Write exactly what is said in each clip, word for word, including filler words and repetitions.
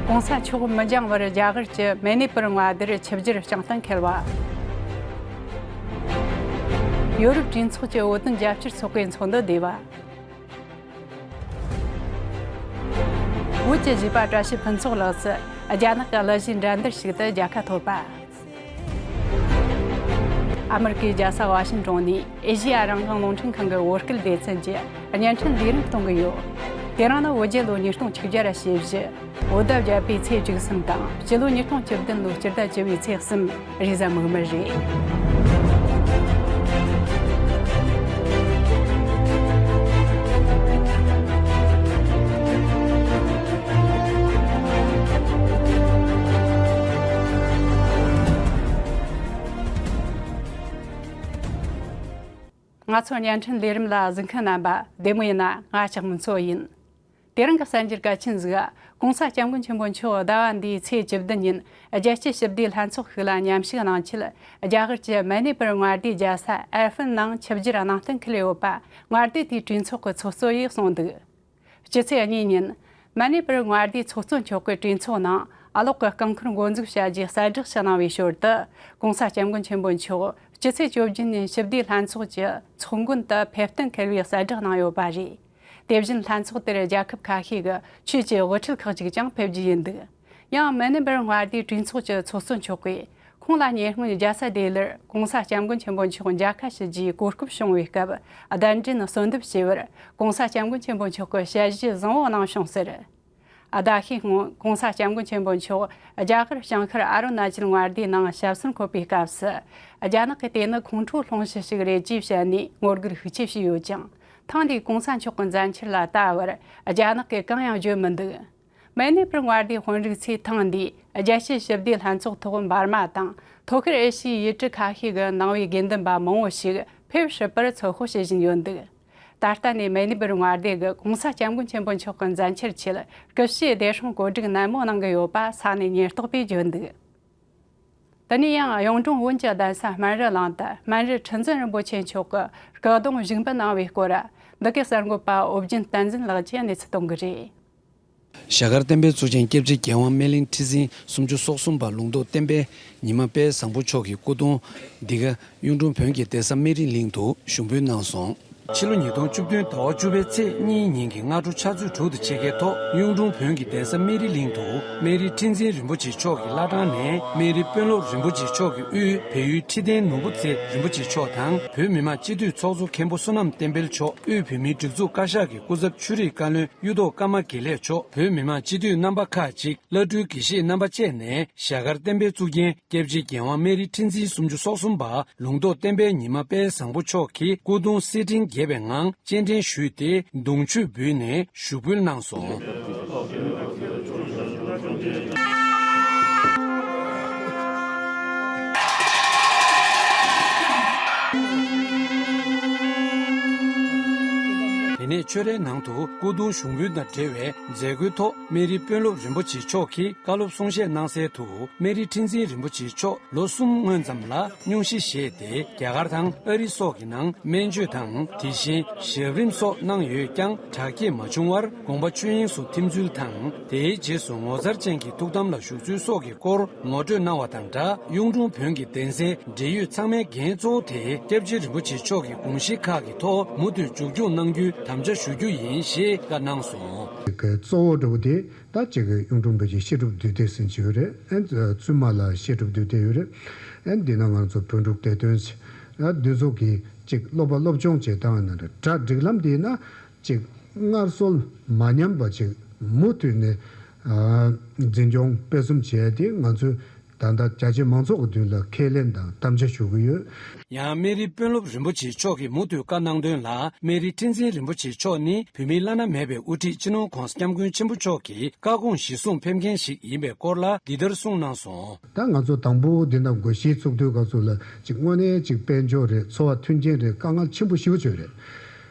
གོང་ས་མཆོག་མི་འགྱངས་བར་རྒྱ་གར་གྱི་མེ་ནེ་པུར་མངའ་སྡེར་ཆིབས་བསྒྱུར་བསྐྱངས་གཏན་འཁེལ་བ། ཡོ་རོབ་གྲོས་ཚོགས་ཀྱི་བོད་དོན་རྒྱབ་སྐྱོར་ཚོགས་པའི་ཚོགས་འདུ་བསྡུས་པ། བོད་ཀྱི་གཞས་པ་བཀྲ་ཤིས་ཕུན་ཚོགས་ལགས་སུ་རྒྱ་ནག་གི་གླུ་གཞས་འགྲན་བསྡུར་ཞིག་ཏུ་རྒྱལ་ཁ་ཐོབ་པ། ཨ་མི་རི་ཀའི་རྒྱལ་ས་ཝ་ཤིང་ཏོན་ནས་ཨེ་ཤེ་ཡ་རང་དབང་རླུང་འཕྲིན་ཁང་གི་བོད་སྐད་སྡེ་ཚན་གྱིས་བརྙན་འཕྲིན་ལས་རིམ་གཏོང་གི་ཡོད། དེ་རིང་ནི་བོད་རྒྱལ་ལོ་ཉིས་སྟོང་ཆིག་བརྒྱ་ཞེ་བཞི། བོད་ཟླ་བརྒྱད་པའི་ཚེས་བཅུ་གསུམ་དང་སྤྱི་ལོ་ཉིས་སྟོང་བཅུ་བདུན་ལོའི་སྤྱི་ཟླ་བཅུ་བའི་ཚེས་གསུམ། རེས་གཟའ་མིག་དམར་རེད། ང་ཚོའི་བརྙན་འཕྲིན་ལས་རིམ་ལ་གཟིགས་མཁན་རྣམ་པ་བདེ་མོ་ཡིན་ན། ང་ལྕགས་མོ་མཚོ་ཡིན། དེ་རིང་གི་གསར་འགྱུར་གལ་ཆེན་ཟིག་གོང་ས་སྐྱབས་མགོན་ཆེན་པོ་མཆོག་ཟླ་བ་འདིའི་ཚེས་བཅུ་བདུན་ཉིན་རྒྱལ་སྤྱིའི་ཞི་བདེའི་ལྷན་ཚོགས་ཤིག་ལ་མཉམ་ཞུགས་གནང་ཆེད། རྒྱ་གར་གྱི་མེ་ནེ་པུར་མངའ་སྡེའི་རྒྱལ་ས་ཨེ་ཧྥིན་ནང་ཆིབས་བསྒྱུར་གནང་གཏན་འཁེལ་ཡོད་པ། མངའ་སྡེ་དེའི་གྲོས་ཚོགས་ཀྱི་ཚོགས་གཙོ་ཡིས་གསུངས་འདུག་སྤྱི་ཚེས་གཉིས་ཉིན། མ་ནི་པུར་མངའ་སྡེའི་ཚོགས་གཙོ་མཆོག་གིས་གྲོས་ཚོགས་ནང་གློག་གི་རྐང་འཁོར་འགོ་འཛུགས་བྱ་རྒྱུའི་གསལ་བསྒྲགས་ཤིག་གནང་བའི་ཞོར་དུ། གོང་ས་སྐྱབས་མགོན་ཆེན་པོ་མཆོག་སྤྱི་ཚེས་བཅུ་བཞི་ཉིན་ཞི་བདེའི་ལྷན་ཚོགས་ཀྱི་ཚོགས་མགོན་དུ་ཕེབས་གཏན་འཁེལ་བའི་གསལ་བསྒྲགས་གནང་ཡོད་པ་རེད། དེ་བཞིན་ལྷན་ཚོགས་དེར་རྒྱལ་ཁབ་ཁ་ཤས་ཀྱི་ཆོས་ཀྱི་དབུ་ཁྲིད་ཁག་ཅིག་ཀྱང་ཕེབས་རྒྱུ་ཡིན་འདུག་ཡང་མེ་ནི་པུར་མངའ་སྡེའི་གྲོས་ཚོགས་ཀྱི་ཚོགས་གཙོ་མཆོག་གིས། ཁོང་ལ་ཉེ་སྔོན་རྒྱལ་ས་ལྡི་ལིར་གོང་ས་སྐྱབས་མགོན་ཆེན་པོ་མཆོག་མཇལ་ཁ་ཞུ་རྒྱུའི་གོ་སྐབས་བྱུང་བའི་སྐབས། གདན་འདྲེན་གསོལ་འདེབས་བྱས་པར། གོང་ས་སྐྱབས་མགོན་ཆེན་པོ་མཆོག་གིས་ཞལ་བཞེས་བཟང་བོ་གནང་བྱུང་ཟེར། ཟླ་ཤས་སྔོན་གོང་ས་སྐྱབས་མགོན་ཆེན་པོ་མཆོག་རྒྱ་གར་བྱང་ཤར་ཨ་རུ་ན་ཅལ་མངའ་སྡེའི་ནང་ཞབས་སོར་འཁོད་པའི་སྐབས་སུ། རྒྱ་ནག་གིས་དེ་ནི་ཁོང་ཁྲོ་སློང་གཞི་ཞིག་རེད་ཅེས་བཤད་ནས་ངོ་རྒོལ་ཤུགས་ཆེ་བྱས་ཡོད་ཀྱང་། ཐེངས་འདིའི་གོང་ས་མཆོག་གི་མཛད་འཆར་ལ་ལྟ་བར་རྒྱ་ནག་གིས་གང་ཡང་བརྗོད་མི་འདུག་མེ་ནེ་པུར་མངའ་སྡེའི་དཔོན་རིགས་ཚོས་ཐེངས་འདིའི་རྒྱལ་སྤྱིའི་ཞི་བདེའི་ལྷན་ཚོགས་ཐོག་འབར་མ་དང་མཐོ་ཤོས་ཨེ་ཤི་ཡའི་ཡུལ་གྲུ་ཁ་ཤས་ཀྱི་ནང་པའི་དགེ་འདུན་པ་མང་བོ་ཞིག་ཕེབས་སྲིད་པར་ཚོད་དཔག་བྱེད་བཞིན་ཡོད་འདུག་ད་ལྟ་ནས་མེ་ནེ་པུར་མངའ་སྡེ་གིས་གོང་ས་སྐྱབས་མགོན་ཆེན་པོ་མཆོག་གི་མཛད་འཆར་ཆེད་སྐུ་ཕྱྭའི་བདེ་སྲུང་བཀོད་སྒྲིག་ནན་མོ་གནང་གི་ཡོད་པ་ས་གནས་ཉེན་རྟོག་པས་བརྗོད་འདུག་དེ་ནས་ཡང་གཡུང་དྲུང་བོན་གྱི་གདན་ས་སྨན་རི་གླིང་དུ་སྨན་རི་ཁྲི་འཛིན་རིན་པོ་ཆེ་མཆོག་གི་སྐུ་གདུང་བཞུགས་འབུལ་གནང་བའི་སྐོར། འདི་གའི་གསར་འགོད་པ་ཨོ་རྒྱན་བསྟན་འཛིན་ལགས་ཀྱིས་གནས་ཚུལ་གཏོང་གི་རེད། ཞྭ་དཀར་བསྟན་པའི་གཙུག་རྒྱན་སྐྱབས་རྗེ་རྒྱལ་དབང་སྨན་གླིང་ཁྲི་འཛིན་སུམ་ཅུ་སོ་གསུམ་པ་ལུང་རྟོགས་བསྟན་པའི་ཉི་མ་དཔལ་བཟང་པོ་མཆོག་གི་སྐུ་གདུང་འདི་ག་གཡུང་དྲུང་བོན་གྱི་གདན་ས་སྨན་རི་གླིང་དུ་ཞུགས་འབུལ་གནང་སོང་། ཕྱི་ལོ་ཉིས་སྟོང་བཅུ་བདུན་ཟླ་བ་བཅུ་པའི་ཚེས་གཉིས་ཉིན་གྱི་སྔ་དྲོ་ཕྱག་ཚོད་དྲུག་དང་ཕྱེད་ཀའི་ཐོག་གཡུང་དྲུང་བོན་གྱི་གདན་ས་སྨན་རི་གླིང་དུ་སྨན་རི་ཁྲི་འཛིན་རིན་པོ་ཆེ་མཆོག་གི་བླ་བྲང་ནས་སྨན་རི་དཔོན་སློབ་རིན་པོ་ཆེ་མཆོག་གི་དབུས་བལ་ཡུལ་ཁྲི་བརྟན་ནོར་བུ་རྩེ་རིན་པོ་ཆེ་མཆོག་དང་བོད་མི་མང་སྤྱི་འཐུས་ཚོགས་གཙོ་མཁན་པོ་བསོད་ནམས་བསྟན་འཕེལ་མཆོག་དབུས་བོད་མིའི་སྒྲིག་འཛུགས་བཀའ་ཤག་གི་སྐུ་ཚབ་ཆོས་རིག་བཀའ་བློན། གཡུ་ཐོག་ཀརྨ་དགེ་ལེགས་མཆོག་བོད་མི་མང་སྤྱི་འཐུས་རྣམ་པ་ཁག་ཅིག་བླ་སྤྲུལ་དགེ་བཤེས་རྣམ་པ་བཅས་ནས་ཞྭ་དཀར་བསྟན་པའི་གཙུག་རྒྱན་སྐྱབས་རྗེ་རྒྱལ་དབང་སྨན་རི་ཁྲི་འཛིན་སུམ་ཅུ་སོ་གསུམ་པ་ལུང་རྟོགས་བསྟན་པའི་ཉི་མ་དཔལ་བཟང་པོ་མཆོག་གི་སྐུ་གདུང་གསེར་ཕྲེང་རྒྱས་པའི་ངང་སྤྱན་འདྲེན་ཞུས་ཏེ་གདུང་མཆོད་འབུལ་ནས་ཞུགས་འབུལ་གནང་སོང་། དེ་ནས་ཆོས་རའི་ནང་དུ་སྐུ་གདུང་ཞུགས་འབུལ་དང་འབྲེལ་བའི་མཛད་སྒོའི་ཐོག་སྨན་རིའི་དཔོན་སློབ་རིན་པོ་ཆེ་མཆོག་གིས་བཀའ་སློབ་གསུང་བཤད་གནང་གསལ་དུ། སྨན་རི་ཁྲི་འཛིན་རིན་པོ་ཆེ་མཆོག་ལོ་གསུམ་སྔོན་ཙམ་ལ་སྙུང་གཞི་བཞེས་ཏེ། རྒྱ་གར་དང་ཨ་རི་སོགས་ཀྱི་ནང་སྨན་བཅོས་དང་། དེ་བཞིན་ཞབས་རིམ་སོགས་གནང་ཡོད་ཀྱང་། དྲག་སྐྱེད་མ་བྱུང་བར་དགོངས་པ་ཆོས་དབྱིངས་སུ་ཐིམ་ཚུལ་དང་། དེའི་རྗེས་སུ་ངོ་མཚར་ཅན་གྱི་ཐུགས་དམ་ལ་བཞུགས་ཚུལ་སོགས་ཀྱི་སྐོར་ངོ་སྤྲོད་གནང་བ་དང་སྦྲགས། གཡུང་དྲུང་བོན་གྱི་གདན་སའི་འབྲེལ་ཡོད་ཚང་མས་འགན་གཙོ་བོ་དེ་སྐྱབས་རྗེ་རིན་པོ་ཆེ་མཆོག་གི་དགོངས་གཞི་ཁག་གི་ཐོག་མུ་མཐུད་མཇུག་སྐྱོང་གནང་རྒྱུའི་དམ་བཅའ་ཞུ་རྒྱུ་ཡིན་ཞེས་བཀའ་གནང་སོང་། གཙོ་བོ་འདྲ་བོ་དེ་ད་ཅིག་གཡུང་དྲུང་བོན་གྱི་བཤད་སྒྲུབ་འདུས་སྡེ་ཟེར་གྱི་ཡོད་རེད། ཨན་བཙུན་མ་ལ་བཤད་སྒྲུབ་འདུས་སྡེ་ཡོད་རེད། ཨན་འདི་ན་ང་ཚོ་བོན་ཕྲུག་བདེ་དོན་ཟེར་འདི་ཚོ་གི་ཅིག་སློབ་པ་སློབ་སྦྱོང་བྱེད་སྟངས་ཡིན་ན་རེད། གྲ་སྒྲིག་ལམ་དེ་ན་ཅིག་སྔར་སྲོལ་མ་ཉམས་པ་ཅིག་མུ་མཐུད་ནས་འཛིན་སྐྱོང་སྤེལ་གསུམ་བྱས་ཏེ་ང་ཚོས་ད་ལྟ་རྒྱ་ཆེ་མང་ཚོགས་ཀྱི་མདུན་ལ་ཁས་ལེན་དང་དམ་བཅའ་ཞུ་གི་ཡོད། ཡང་སྨན་རིའི་དཔོན་སློབ་རིན་པོ་ཆེ་མཆོག་གིས་མུ་མཐུད་བཀའ་གནང་དོན་ལ། སྨན་རི་ཁྲི་འཛིན་རིན་པོ་ཆེ་མཆོག་ནི་བོད་མིའི་བླ་ན་མེད་པའི་དབུ་ཁྲིད་སྤྱི་ནོར་༧གོང་ས་༧སྐྱབས་མགོན་ཆེན་པོ་མཆོག་གི་བཀའ་དགོངས་གཞིར་བཟུང་ཕེབས་མཁན་ཞིག་ཡིན་པའི་སྐོར་ལ་འདི་ལྟར་གསུངས་གནང་སོང་། ད་ང་ཚོ་དང་པོ་འདི་འདྲ་སྒོ་ཕྱི་ཚུགས་དུས་སྐབས་སུ་ལ་ཅིག་དངོས་གནས་ཅིག་དཔལ་འབྱོར་རེད། འཚོ་བ་མཐུན་རྐྱེན་རེད། དཀའ་ངལ་ཆེན་པོ་ཞེ་པོ་ཅིག་རེད།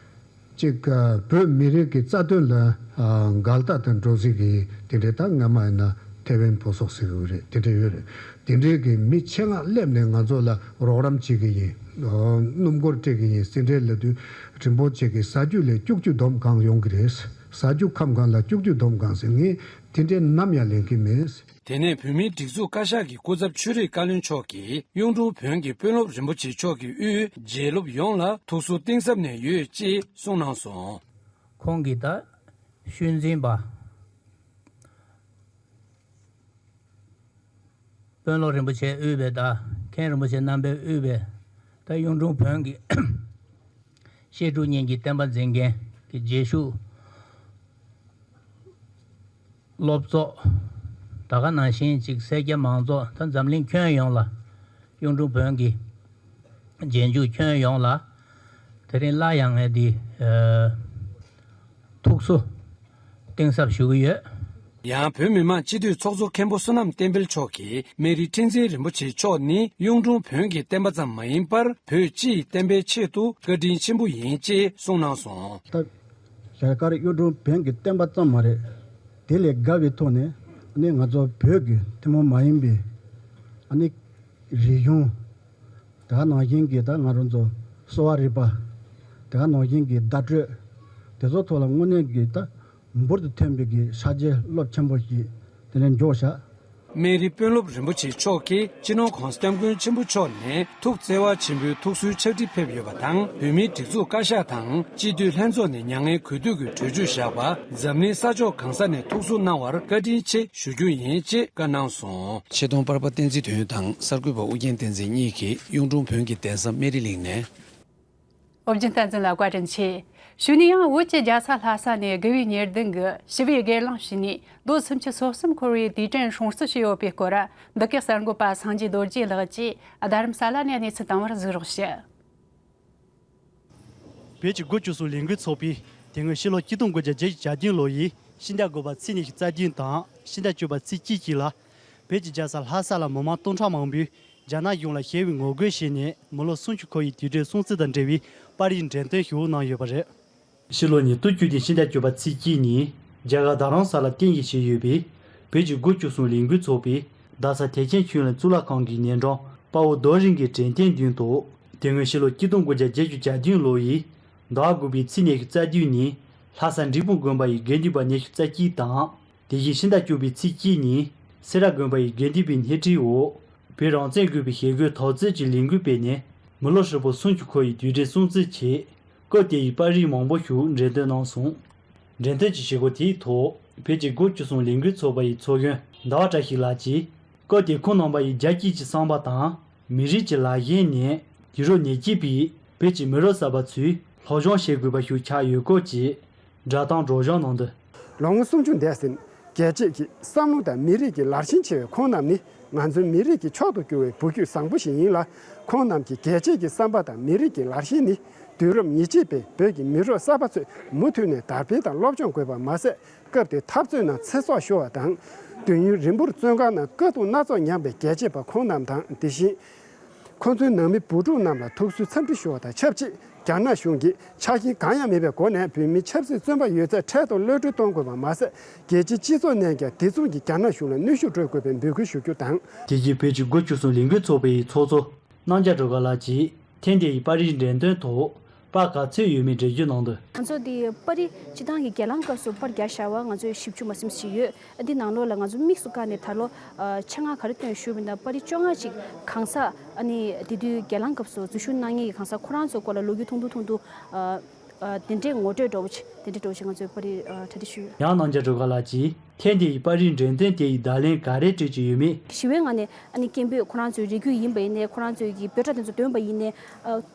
ཅིག་བོད་མི་རིགས་ཀྱི་རྩ་དོན་ལ་འགལ་ཟླ་དང་འགྲོ་སྲིད་ཀྱི་དེ་འདྲའི་ད་སྔ་མ་ཡིན་ན་ཐེ་ཝན་བྷོ་སོག་ཟེར་གྱི་ཡོད་རེད། དེ་འདྲ་ཡོད་རེད། དེ་འདྲའི་གི་མི་ཆེད་མངགས་སླེབས་ནས་ང་ཚོ་ལ་རོགས་རམ་བྱེད་ཀྱི་ཡིན། སྣུམ་འཁོར་སྤྲད་ཀྱི་ཡིན་ཟེར་འདྲའི་ལབ་དུས་རིན་པོ་ཆེ་གི་ཟ་རྒྱུ་ལས་སྐྱུག་རྒྱུ་སྡོམ་གང་ཡོང་གི་རེད། ཟ་རྒྱུ་ཁམ་གང་ལ་སྐྱུག་རྒྱུ་སྡོམ་གང་ཟེར། ངས་དེ་འདྲའི་ནམ་ཡང་ལེན་གྱི་མེད། དེ་ནས་བོད་མིའི་སྒྲིག་འཛུགས་བཀའ་ཤག་གི་སྐུ་ཚབ་ཆོས་རིག་བཀའ་བློན་མཆོག་གིས་གཡུང་དྲུང་བོན་གྱི་དཔོན་སློབ་རིན་པོ་ཆེ་མཆོག་གི་དབུས་རྗེས་སློབ་ཡོངས་ལ་ཐུགས་གསོ་གཏིང་ཟབ་ནས་ཡོད་ཅེས་གསུངས་གནང་སོང་། ཁོང་གིས་ད་ཤུལ་འཛིན་པ། དཔོན་སློབ་རིན་པོ་ཆེ་དབུས་པའི་ད་མཁན་རིན་པོ་ཆེ་རྣམ་པས་དབུས་པའི་ད་གཡུང་དྲུང་བོན་གྱི་བཤད་སྒྲུབ་གཉིས་ཀྱི་བསྟན་པ་འཛིན་མཁན་གྱི་རྗེས་ཤུལ་སློབ་ཚོགས། ད་ག་ནང་བཞིན་ཅིག་སེར་སྐྱ་མང་ཚོགས་ད་འཛམ་གླིང་ཁྱོན་ཡོངས་ལ་གཡུང་དྲུང་བོན་གྱི་རྗེས་འཇུག་ཁྱོན་ཡོངས་ལ་དེ་རིང་སླར་ཡང་ངས་འདི་ཐུགས་གསོ་གཏིང་ཟབ་ཞུ་གི་ཡོད། ཡང་བོད་མི་མང་སྤྱི་འཐུས་ཚོགས་གཙོ་མཁན་པོ་བསོད་ནམས་བསྟན་འཕེལ་མཆོག་གིས་སྨན་རི་ཁྲི་འཛིན་རིན་པོ་ཆེ་མཆོག་ནི་གཡུང་དྲུང་བོན་གྱི་བསྟན་པ་ཙམ་མ་ཡིན་པར་བོད་སྤྱི་ཡི་བསྟན་པའི་ཆེད་དུ་བཀའ་དྲིན་ཆེན་པོ་ཡིན་ཅེས་གསུངས་གནང་སོང་། ད་རྒྱ་གར་གཡུང་དྲུང་བོན་གྱི་བསྟན་པ་ཙམ་མ་རེད། དེ་ལས་བརྒལ་བའི་ཐོག་ནས་ཨ་ནི་ང་ཚོ་བོད་ཀྱི་ཐུན་མོང་མ་ཡིན་པའི་ཨ་ནི་རིག་གཞུང་། དེ་ག་ནང་བཞིན་གྱི་ད་ང་རང་ཚོ་གསོ་བ་རིག་པ། དེ་ག་ནང་བཞིན་གྱི་བརྡ་སྤྲོད། དེ་ཚོ་ཐོག་ལ་དངོས་གནས་ཀྱི་ད་འབུར་དུ་ཐོན་པའི་གི་ཕྱག་རྗེས་རླབས་ཆེན་པོ་ཞིག་དེ་ནས་འཇོག་བཞག། སྨན་རི་དཔོན་སློབ་རིན་པོ་ཆེ་མཆོག་གིས་སྤྱི་ནོར་༸གོང་ས་༸སྐྱབས་མགོན་ཆེན་པོ་མཆོག་ནས་ཐུགས་བརྩེ་བ་ཆེན་པོའི་ཐུགས་གསོའི་ཕྱག་བྲིས་ཕེབས་ཡོད་པ་དང་། བོད་མིའི་སྒྲིག་འཛུགས་བཀའ་ཤག་དང་སྤྱི་འཐུས་ལྷན་ཚོགས་ནས་མྱ་ངན་གུས་འདུད་ཀྱི་གྲོས་ཆོད་བཞག་པ། འཛམ་གླིང་ས་ཕྱོགས་གང་ས་ནས་ཐུགས་གསོ་གནང་བར་བཀའ་དྲིན་ཆེ་ཞུ་རྒྱུ་ཡིན་ཅེས་བཀའ་གནང་སོང་། ཆེ་མཐོང་པར་པ་བསྟན་འཛིན་དོན་དང་གསར་འགོད་པ་ཨུ་རྒྱན་བསྟན་འཛིན་གཉིས་ཀྱིས་གཡུང་དྲུང་བོན་གྱི་གདན་ས་སྨན་རི་གླིང་ནས། ཨོ་རྒྱན་བསྟན་འཛིན་ལགས་བཀའ་དྲིན་ཆེ། གཞུག་ནས་ཡང་བོད་ཀྱི་རྒྱལ་ས་ལྷ་ས་ནས་དགེ་བའི་གཉེར་ལྡན་གྱི་ཞི་བའི་སྒེར་ལངས་ཞུས་ནས་ལོ་སུམ་ཅུ་སོ་གསུམ་འཁོར་བའི་དུས་དྲན་སྲུང་བརྩི་བྱས་ཡོད་པའི་སྐོར། འདི་གའི་གསར་འགོད་པ་སངས་རྒྱས་རྡོ་རྗེ་ལགས་ཀྱིས་རྡ་རམ་ས་ལ་ནས་གནས་ཚུལ་བཏང་བར་གཟིགས་རོགས་ཞུ། བོད་ཀྱི་སྒོ་བཅུ་གསུམ་ལས་འགུལ་ཚོགས་པས་དེ་སྔོན་ཕྱི་ལོ་ཆིག་སྟོང་དགུ་བརྒྱ་བརྒྱད་ཅུ་གྱ་བདུན་ལོ་ཡི་ཕྱི་ཟླ་དགུ་པ་ཚེས་ཉི་ཤུ་རྩ་བདུན་དང་ཕྱི་ཟླ་བཅུ་པ་ཚེས་གཅིག་བཅས་ལ། བོད་ཀྱི་རྒྱལ་ས་ལྷ་ས་ལ་མི་མང་སྟོང་ཕྲག་མང་པོས་རྒྱ་ནག་གཞུང་ལ་ཞི་བའི་ངོ་རྒོལ་བྱས་ནས་མི་ལོ་སུམ་ཅུ་འཁོར་བའི་དུས་དྲན་སྲུང་བརྩི་དང་འབྲེལ་བའི་པར་རིས་འགྲེམས་སྟོན་ཞིག་གནང་ཡོད་པ་རེད། ཕྱི་ལོ་ཉིས་སྟོང་བཅུ་བདུན་ཕྱི་ཟླ་བཅུ་པ་ཚེས་གཅིག་ཉིན་རྒྱ་གར་རྡ་རམ་ས་ལ་རྟེན་གཞི་བྱས་ཡོད་པའི་བོད་ཀྱི་སྒོ་བཅུ་གསུམ་ལས་འགུལ་ཚོགས་པས་རྡ་ས་ཐེག་ཆེན་ཆོས་གླིང་གཙུག་ལག་ཁང་གི་ཉེ་འགྲམ་དཔའ་བོ་རྡོ་རིང་གི་དྲན་རྟེན་མདུན་དུ། དེ་སྔོན་ཕྱི་ལོ་ཆིག་སྟོང་དགུ་བརྒྱ་བརྒྱད་ཅུ་གྱ་བདུན་ལོ་ཡི་ཟླ་བ་དགུ་པའི་ཚེས་ཉི་ཤུ་རྩ་བདུན་ཉིན་ལྷ་ས་འབྲས་སྤུངས་དགོན་པ་ཡི་དགེ་འདུན་པ་ཉི་ཤུ་རྩ་གཅིག་དང་། དེ་བཞིན་ཕྱི་ཟླ་བཅུ་པའི་ཚེས་གཅིག་ཉིན་སེ་ར་དགོན་པ་ཡི་དགེ་འདུན་པའི་སྣེ་ཁྲིད་འོག་བོད་རང་བཙན་དགོས་པའི་ཞི་རྒོལ་དམ་ཕྲུག་ཅིག་ལས་འགུལ་སྤེལ་ནས་མི་ལོ་ཧྲིལ་པོ་སུམ་ཅུ་འཁོར་བའི་དུས་དྲན་སྲུང་བརྩི་ཆེད་སྐབས་དེ་ཡི་པར་རིས་མང་པོ་ཞིག་འགྲེམས་སྟོན་གནང་སོང་། འགྲེམས་སྟོན་གྱི་བྱེད་སྒོ་དེའི་ཐོག་བོད་ཀྱི་སྒོ་བཅུ་གསུམ་ལས་འགུལ་ཚོགས་པ་ཡི་ཚོགས་གཞོན་ཟླ་བ་བཀྲ་ཤིས་ལགས་ཀྱིས་སྐབས་དེ་ཁོང་རྣམ་པ་ཡི་རྒྱལ་གཅེས་ཀྱི་བསམ་པ་དང་མི་རིགས་ཀྱི་ལར་ཞེན་ནས་དུས་རབས་ཉེར་གཅིག་པའི་བོད་ཀྱི་མི་རབས་གསར་པ་ཚོས་སློབ་སྦྱོང་བྱེད་དགོས་པ་ཞིག་ཆགས་ཡོད་སྐོར་གྱི་བསྒྲགས་གཏམ་སྒྲོག་སྦྱང་གནང་དོན། ལོ་ངོ་སུམ་ཅུ་འདས་ཟིན། རྒྱལ་གཅེས་ཀྱི་བསམ་བློ་དང་མི་རིགས་ཀྱི་ལར་ཞེན་ཆེ་བའི་ཁོང་རྣམས་ནི་ང་ཚོའི་མི་རིགས་ཀྱི་མཆོག་ཏུ་གྱུར་བའི་བུ་རྒྱུད་བཟང་པོ་ཞིག་ཡིན་ལ། ཁོང་རྣམས་ཀྱི་རྒྱལ་གཅེས་ཀྱི་བསམ་པ་དང་མི་རིགས་ཀྱི་ལར་ཞེན་ནི་དུས་རབས་ཉེར་གཅིག་པའི་བོད་ཀྱི་མི་རབས་གསར་པ་ཚོས་མུ་མཐུད་ནས་དར་སྤེལ་དང་སློབ་སྦྱོང་དགོས་པ་མ་ཟད། སྐབས་དེར་འཐབ་རྩོད་ནང་ཚེ་སྲོག་ཤོར་བ་དང་། དུས་ཡུན་རིང་པོར་བཙོན་ཁང་ནང་དཀའ་སྡུག་སྣ་ཚོགས་མྱངས་པའི་རྒྱལ་གཅེས་པ་ཁོང་རྣམས་དང་། དེ་བཞིན་ཁོང་ཚོའི་ནང་མི་བུ་ཕྲུག་རྣམས་ལ་ཐུགས་གསོའི་འཚམས་འདྲི་ཞུ་བ་དང་ཆབས་ཅིག་རྒྱ་ནག་གཞུང་གིས་ཆགས་ཞེན་གང་ཡང་མེད་པའི་སྒོ་ནས་བོད་མིའི་ཆབ་སྲིད་བཙོན་པ་ཡོད་ཚད་འཕྲལ་དུ་གློད་བཀྲོལ་གཏོང་དགོས་པ་མ་ཟད། རྒྱལ་སྤྱིའི་སྤྱི་ཚོགས་ནས་ཀྱང་དེ་མཚུངས་ཀྱི་རྒྱ་ནག་གཞུང་ལ་གནོན་ཤུགས་སྤྲོད་དགོས་པའི་འབོད་སྐུལ་ཞུ་རྒྱུ་དང་། དེ་རྗེས་བོད་ཀྱི་སྒོ་བཅུ་གསུམ་ལས་འགུལ་ཚོགས་པའི་ཚོགས་གཙོ་རྣམ་རྒྱལ་སྒྲོལ་དཀར་ལགས་ཀྱིས་ཐེངས་འདིའི་པར་རིས་འགྲེམས་སྟོན་ཐོག་པར་ག་ཚོད་ཡོད་མེད་འགྲེལ་བརྗོད་གནང་དོན། ང་ཚོ་འདི་པར་རིས་སྤྱི་བཏང་གི་སྒེར་ལངས་སྐབས་སུ་པར་རྒྱག་བཞག་པ་ང་ཚོས་བཞི་བཅུ་མ་ཟིན་ཞིག་ཡོད། འདི་ནང་ལོགས་ལ་ང་ཚོ་དམིགས་སུ་བཀར་ནས་ད་ལོ་ཆེད་མངགས་ག་རེ་བཏོན་ཞུས་པ་ཡིན་ན། པར་རིས་བཅོ་ལྔ་ཅིག་གང་ཟག་ཨ་ནི་དེ་དུས་སྒེར་ལངས་སྐབས་སུ་འཛུལ་ཞུགས་གནང་མཁན་གྱི་གང་ཟག་ཁོ་རང་ཚོའི་སྐོར་ལ་ལོ་རྒྱུས་ཐུང་ཐུང་ཐུང་ཐུང་། དེ་འདྲའི་ངོ་སྤྲོད་འདྲ་བོ་ཅིག་དེ་འདྲའི་འདྲ་བོ་ཅིག་ང་ཚོས་པར་རིས་གྲ་སྒྲིག་ཞུས་ཡོད། ཡང་རྣམ་རྒྱལ་སྒྲོལ་དཀར་ལགས་ཀྱིས་ཐེངས་འདིའི་པར་རིས་འགྲེམས་སྟོན་དེ་ཡི་བརྡ་ལན་ག་རེ་སྤྲོད་ཀྱི་ཡོད་མེད། ཞི་བའི་ངང་ནས་ཨ་ནི་སྐད་འབོད་ཁོ་རང་ཚོའི་རེ་སྐུལ་ཡིན་པ་ཡིན་ནའི། ཁོ་རང་ཚོའི་གི་འབོད་སྒྲ་དེ་ཚོ་འདོན་པ་ཡིན་ནའི།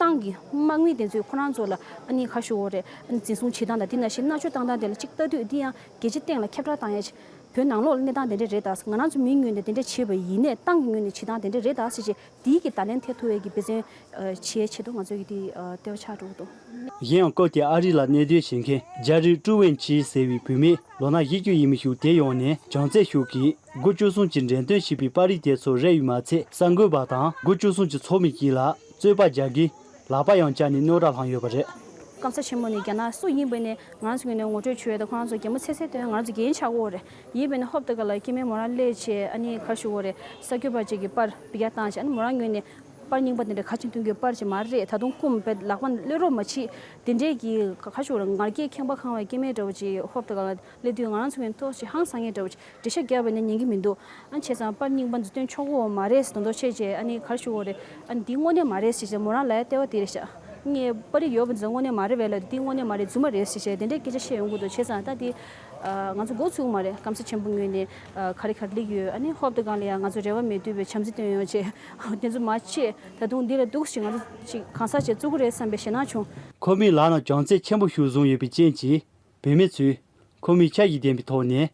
ཏང་གི་དམག་མི་དེ་ཚོས་ཁོ་རང་ཚོ་ལ་ཨ་ནི་ག་ཞུ་དགོས་རེད། ཨ་ནི་འཛིན་བཟུང་བྱེད་སྟངས་དང་དེ་ནང་བཞིན་མནར་གཅོད་བཏང་སྟངས་དེ་ལ་གཅིག་ལྟ་དུས་འདི་ཡང་རྒྱལ་སྤྱི་སྟེང་ལ་ཁྱབ་བསྒྲགས་བཏང་ཡ་ཅིག་བོད་ནང་ལོགས་ལ་གནས་སྟངས་དེ་འདྲ་རེད་ད། ང་རང་ཚོ་མིའི་ངོས་ནས་དེ་འདྲ་བྱས་པ་ཡིན་ནའི། ཏང་གི་ངོས་ནས་བྱེད་སྟངས་དེ་འདྲ་རེད་ད་ཟེར་བྱས། དེའི་གི་བརྡ་ལན་ཐེབས་ཐུབ་པའི་གི་འབད་བརྩོན་བྱེད་ཆེད་དུ་ང་ཚོའི་གི་དེ་ལྟེ་བ་ཆགས་འགྲོ་གི་འདུག་གཞན་ཡང་སྐབས་དེར་ཨ་རི་ལ་གནས་སྡོད་བྱེད་མཁན་ཇཱ་རི་ཀྲུ་ཝེན་ཆི་ཟེར་བའི་བུད་མེད་ལོ་ན་བཞི་བཅུ་ཡས་མས་ཤིག་དེ་ཡོང་ནས་བྱམས་བརྩེ་ཤུགས་ཀྱིས་སྒོ་བཅུ་གསུམ་གྱི་འགྲེམས་སྟོན་བྱས་པའི་པར་རིས་དེ་ཚོ་རེག་པས་མ་ཚད། གསར་འགོད་པ་དང་སྒོ་བཅུ་གསུམ་གྱི་ཚོགས་མི་གཅིག་ལ་རྩོད་པ་རྒྱག་གིན་ལག་པ་ཡང་བཅག་ནས་རྙོག་དྲ་བསླངས་ཡོད་པ་རེད། སྐམ་ས་ཆེན་མོ་ནས་རྒྱ་ནག་སུ་ཡིན་པ་ནས་ང་རང་ཚོ་ངོས་ནས་ངོ་སྤྲོད་བྱོས་ཡོད་དེ། ཁོ་རང་ཚོ་གད་མོ་ཚད་ཚད་སྟོན། ང་རང་ཚོ་རྒན་ཆགས་ཀྱི་ཡོད་རེད། ཡིན་པས་ན་ཧོབ་ཏེ་ག་ལ་སྐྱེ་དམན་མོ་རང་སླེབས་བྱས། ཨ་ནི་ག་ཞུ་དགོས་རེད། གསར་འགོད་པ་ཅིག་གིས་པར་འབུལ་རྒྱག་བཏང་བྱས། ཨ་ནི་མོ་རང་ངོས་ནས་ པར་རྙིང་པ་དེ་འདྲ་ག་ཅིག་སྟོན་རྒྱུའི་པར་ཅིག་མ་རེད། ད་དུང་སྐུ་མི་པད་ལག་པ་ལོས་རོགས་མ་བྱེད། དེ་འདྲས་ཀྱི་ཁ་ཤོར་ང་རྒྱལ་ཁེངས་པ་ཁེངས་པའི་སྐྱེ་དམན་འདྲ་བོ་ཅིག་ཧོབ་ཏེ་གང་ལ་སླེབས་དུས་ང་རང་ཚོ་གི་ཐོག་ཅིག་ཧང་སང་ངེས་འདྲ་བོ་ཅིག་འགྲེལ་བཤད་རྒྱབ་པ་ཡིན་ན་ཉན་གི་མི་འདུག་ཨ་ནི་བྱས་ཙང་པར་རྙིང་པ་འདི་སྟོན་ཆོག་གི་མ་རེད་ཟེར་དོན་དག་བཤད་རྗེས་ཨ་ནི་ག་རེ་ཞུ་དགོས་རེད། ཨ་ནི་འདི་དངོས་གནས་མ་རེད་ཟེར་བྱས་མོ་རང་ལ་ལྟ་བ་དེ་རེད་ཤག་ངས་པར་རིས་ཡོད་པ་འདི་ཚོ་དངོས་གནས་མ་རེད་བས་ལ་འདི་དངོས་གནས་མ་རེད་རྫུན་མ་རེད་ཟེར་བྱས་དེ་འདྲའི་སྐད་ཆ་བཤད་ཡོང་གི་འདུག་བྱས་ཙང་ད་འདི་ང་ཚོ་མགོ་ཚོས་ཀྱི་མ་རེད། སྐམ་ས་ཆེན་པོ་ངོས་ནས་ག་རེ་ག་རེ་སླེབས་ཡོད། ཨ་ནི་ཧོབ་ཏེ་གང་ལ་ཡང་ང་ཚོ་རེ་བ་མེད་དུས་པའི་བྱམས་བརྩེ་སྟོན་ཡོང་བྱས་དེ་ཚོ་མ་བྱས། ད་དུང་འདི་ལ་འདུག་ཅིག་ང་ཚོ་ཅིག་གང་ཟག་ཅིག་བཙུགས་ཀྱི་རེད་བསམ་པའི་ཞེད་སྣང་བྱུང་། ཁོ་མོས་ལག་ནང་གྱོན་རྩེ་ཆེན་པོ་ཞིག་བཟུང་ཡོད་པའི་རྐྱེན་གྱིས་བུད་མེད་ཚོས་ཁོ་མོའི་ཆ་ཡིས་བསྟན་པའི་ཐོག་ནས་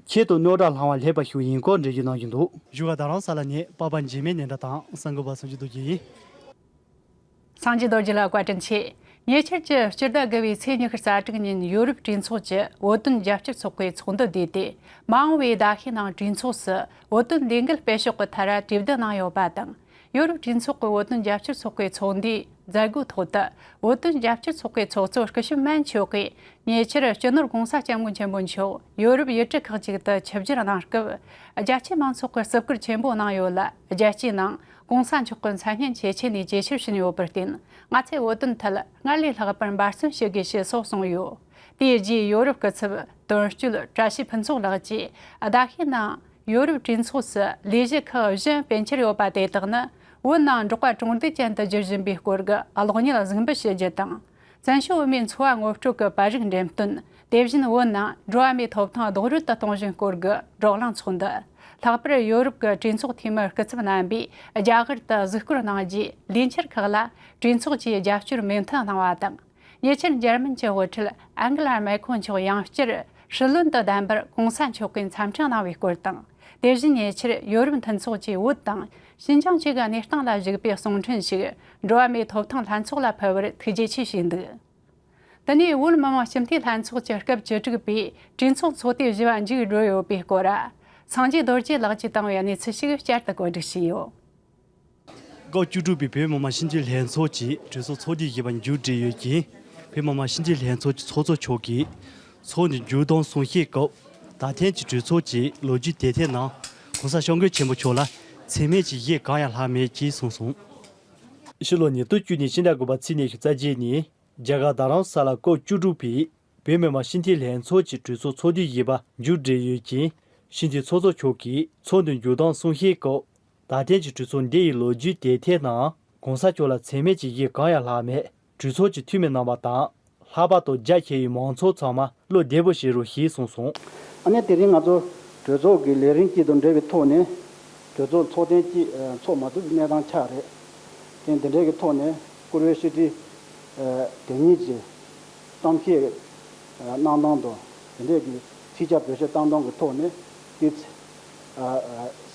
ཁྱད་དུ་རྣོ་གྲགས་ལྷང་བ་སླེབས་པ་ཞིག་ཡིན་སྐོར་འགྲེལ་བརྗོད་གནང་བཞིན་འདུག་བཞུགས་སྒར་རྡ་རམ་ས་ལ་ནས་པ་ཕ་འཇིགས་མེད་ནས་འདྲ་དང་གསར་འགོད་པ་སངས་རྒྱས་རྡོ་རྗེ་ཡིན། སངས་རྒྱས་རྡོ་རྗེ་ལ་བཀའ་དྲིན་ཆེ། ཉེ་ཆར་གྱི་སྤྱི་ཟླ་དགུ་པའི་ཚེས་ཉི་ཤུ་རྩ་དྲུག་ཉིན་ཡོ་རོབ་གྲོས་ཚོགས་ཀྱི་བོད་དོན་རྒྱབ་སྐྱོར་ཚོགས་པའི་ཚོགས་འདུ་བསྡུས་ཏེ། མ་འོངས་པའི་ཟླ་ཤས་ནང་གྲོས་ཚོགས་སུ་བོད་དོན་ལས་འགུལ་སྤེལ་ཕྱོགས་ཀྱི་ཐད་གྲོས་བསྡུར་གནང་ཡོད་པ་དང་། ཡོ་རོབ་གྲོས་ཚོགས་ཀྱི་བོད་དོན་རྒྱབ་སྐྱོར་ཚོགས་པའི་ཚོགས་འདུའི་མཛད་སྒོའི་ཐོག་ཏུ། བོད་དོན་རྒྱབ་སྐྱོར་ཚོགས་པའི་ཚོགས་གཙོ་སྐུ་ཞབས་མན་མཆོག་གིས་ཉེ་ཆར་སྤྱི་ནོར་༸གོང་ས་༸སྐྱབས་མགོན་ཆེན་པོ་མཆོག་ཡོ་རོབ་ཡུལ་གྲུ་ཁག་ཅིག་ཏུ་ཆིབས་བསྒྱུར་གནང་སྐབས། རྒྱལ་སྤྱིའི་མང་ཚོགས་ཀྱིས་བརྩི་བཀུར་ཆེན་པོ་གནང་ཡོད་ལ། རྒྱལ་སྤྱིའི་ནང་༸གོང་ས་མཆོག་གི་མཚན་སྙན་ཇེ་ཆེ་ནས་ཇེ་ཆེར་ཕྱིན་ཡོད་པར་བརྟེན། ང་ཚོས་བོད་དོན་ཐད་སྔར་ལས་ལྷག་པར་འབད་བརྩོན་བྱེད་དགོས་ཞེས་སོགས་གསུངས་ཡོད། དེའི་རྗེས་ཡོ་རོབ་སྐུ་ཚབ་དོན་གཅོད་བཀྲ་ཤིས་ཕུན་ཚོགས་ལགས་ཀྱིས་ཟླ་ཤས་ནང་ཡོ་རོབ་གྲོས་ཚོགས་སུ་ལས་གཞི་ཁག་བཞི་སྤེལ་འཆར་ཡོད་པ་དེ་དག་ནི་བོད་ནང་འབྲོག་པ་གྲོང་སྡེ་ཅན་དུ་བསྒྱུར་བཞིན་པའི་སྐོར་གྱི་གློག་བརྙན་གཟིགས་འབུལ་ཞུ་རྒྱུ་དང་། བཙན་བྱོལ་བོད་མིའི་འཚོ་བ་ངོ་སྤྲོད་ཀྱི་པར་རིས་འགྲེམས་སྟོན། དེ་བཞིན་བོད་ནང་འགྲོ་བ་མིའི་ཐོབ་ཐང་རྡོག་རོལ་དུ་གཏོང་བཞིན་སྐོར་གྱི་བགྲོ་གླེང་ཚོགས་འདུ། ལྷག་པར་ཡོ་རོབ་ཀྱི་གྲོས་ཚོགས་འཐུས་མི་སྐུ་ཚབ་རྣམ་པས་རྒྱ་གར་དུ་གཟིགས་སྐོར་གནང་རྗེས་ལས་འཆར་ཁག་ལ་གྲོས་ཚོགས་ཀྱིས་རྒྱབ་སྐྱོར་མོས་མཐུན་གནང་བ་དང་། ཉེ་ཆར་འཇར་མན་གྱི་དབུ་ཁྲིད་ཨན་གེ་ལ་མེ་ཁོང་མཆོག་ཡང་བསྐྱར་སྲིད་བློན་དུ་གདན་པར་༸གོང་ས་མཆོག་གིས་འཚམས་འཕྲིན་གནང་བའི་སྐོར་དང་། དེ་བཞིན་ཉེ་ཆར་ཡོ་རོབ་མཐུན་ཚོགས་ཀྱིས་བོད་དང་ཤིན་ཅང་བཅས་ཀྱི་གནས་སྟངས་ལ་གཞིགས་པའི་གསུང་འཕྲིན་ཞིག་འགྲོ་བ་མིའི་ཐོབ་ཐང་ལྷན་ཚོགས་ལ་ཕུལ་བར་ཐུགས་རྗེ་ཆེ་ཞུས་འདུག་དེ་ནས་བོད་མི་མང་སྤྱི་འཐུས་ལྷན་ཚོགས་ཀྱི་སྐབས་བཅུ་དྲུག་པའི་གྲོས་ཚོགས་ཚོགས་དུས་བཞི་པ་མཇུག་བསྒྲིལ་ཡོད་པའི་སྐོར། སངས་རྒྱས་རྡོ་རྗེ་ལགས་ཀྱིས་བཏང་བའི་གནས་ཚུལ་ཞིག་བསྐྱར་དུ་བཀོད་སྒྲིག་བྱས་ཡོད། སྐབས་བཅུ་དྲུག་པའི་བོད་མི་མང་སྤྱི་འཐུས་ལྷན་ཚོགས་ཀྱི་གྲོས་ཚོགས་ཚོགས་དུས་བཞི་པ་མཇུག་བསྒྲིལ་ཡོད་ཅིང་། བོད་མི་མང་སྤྱི་འཐུས་ལྷན་ཚོགས་ཀྱི་ཚོགས་གཙོ་མཆོག་གིས་ཚོགས་འདུ་མཇུག་བསྡོམས་གསུང་བཤད་སྐབས། ད་ཐེངས་ཀྱི་གྲོས་ཚོགས་ཀྱི་ལོ་རྒྱུས་དེབ་ཐེར་ནང་༸གོང་ས་༸སྐྱབས་མགོན་ཆེན་པོ་མཆོག་ལ་མཚན་སྨད་ཀྱི་གཞས་གང་ཡང་ལྷག་མེད་ཅེས་གསུངས་སོང་། ཕྱི་ལོ་ཉིས་སྟོང་བཅུ་གཉིས་ཕྱི་ཟླ་དགུ་པ་ཚེས་ཉི་ཤུ་རྩ་བརྒྱད་ཉིན་རྒྱ་གར་རྡ་རམ་ས་ལ་སྐབས་བཅུ་དྲུག་པའི་བོད་མི་མང་སྤྱི་འཐུས་ལྷན་ཚོགས་ཀྱི་གྲོས་ཚོགས་ཚོགས་དུས་བཞི་པ་མཇུག་བསྒྲིལ་ཡོད་ཅིང་། སྤྱི་འཐུས་ཚོགས་གཙོ་མཆོག་གིས་ཚོགས་འདུ་མཇུག་བསྡོམས་གསུང་བཤད་སྐབས། ད་ཐེངས་ཀྱི་གྲོས་ཚོགས་འདི་ཡི་ལོ་རྒྱུས་དེབ་ཐེར་ནང་༸གོང་ས་མཆོག་ལ་མཚན་སྨད་ཀྱི་གཞས་གང་ཡང་ལྷག་མེད། གྲོས་ཚོགས་ཀྱི་འཐུས་མི་རྣམ་པ་དང་། ལྷག་པར་དུ་རྒྱ་ཆེ་བའི་མང་ཚོགས་ཚང་མ་བློ་བདེ་པོ་བྱེད་རོགས་ཞེས་གསུངས་སོང་། ཨ་ནི་དེ་རིང་ང་ཚོ་གྲོས་ཚོགས་ཀྱི་ལས་རིམ་གཅིག་དང་འབྲེལ་བའི་ཐོག་ནས་གྲོས་ཚོགས་ཚོགས་ཐེངས་གཅིག་ཚོགས་མ་ཐུབ་པའི་གནས་སྟངས་ཆགས་རེད། དེ་འདི་འདྲའི་གི་ཐོག་ནས་བཀུར་འོས་སྤྱི་འཐུས་དེ་ཉིད་ཀྱི་གཏམ་བཤད་གནང་སྟངས་དང་དེ་འདྲའི་གི་ཚིག་ཆ་བེད་སྤྱོད་བཏང་སྟངས་ཀྱི་ཐོག་ནས་དེ་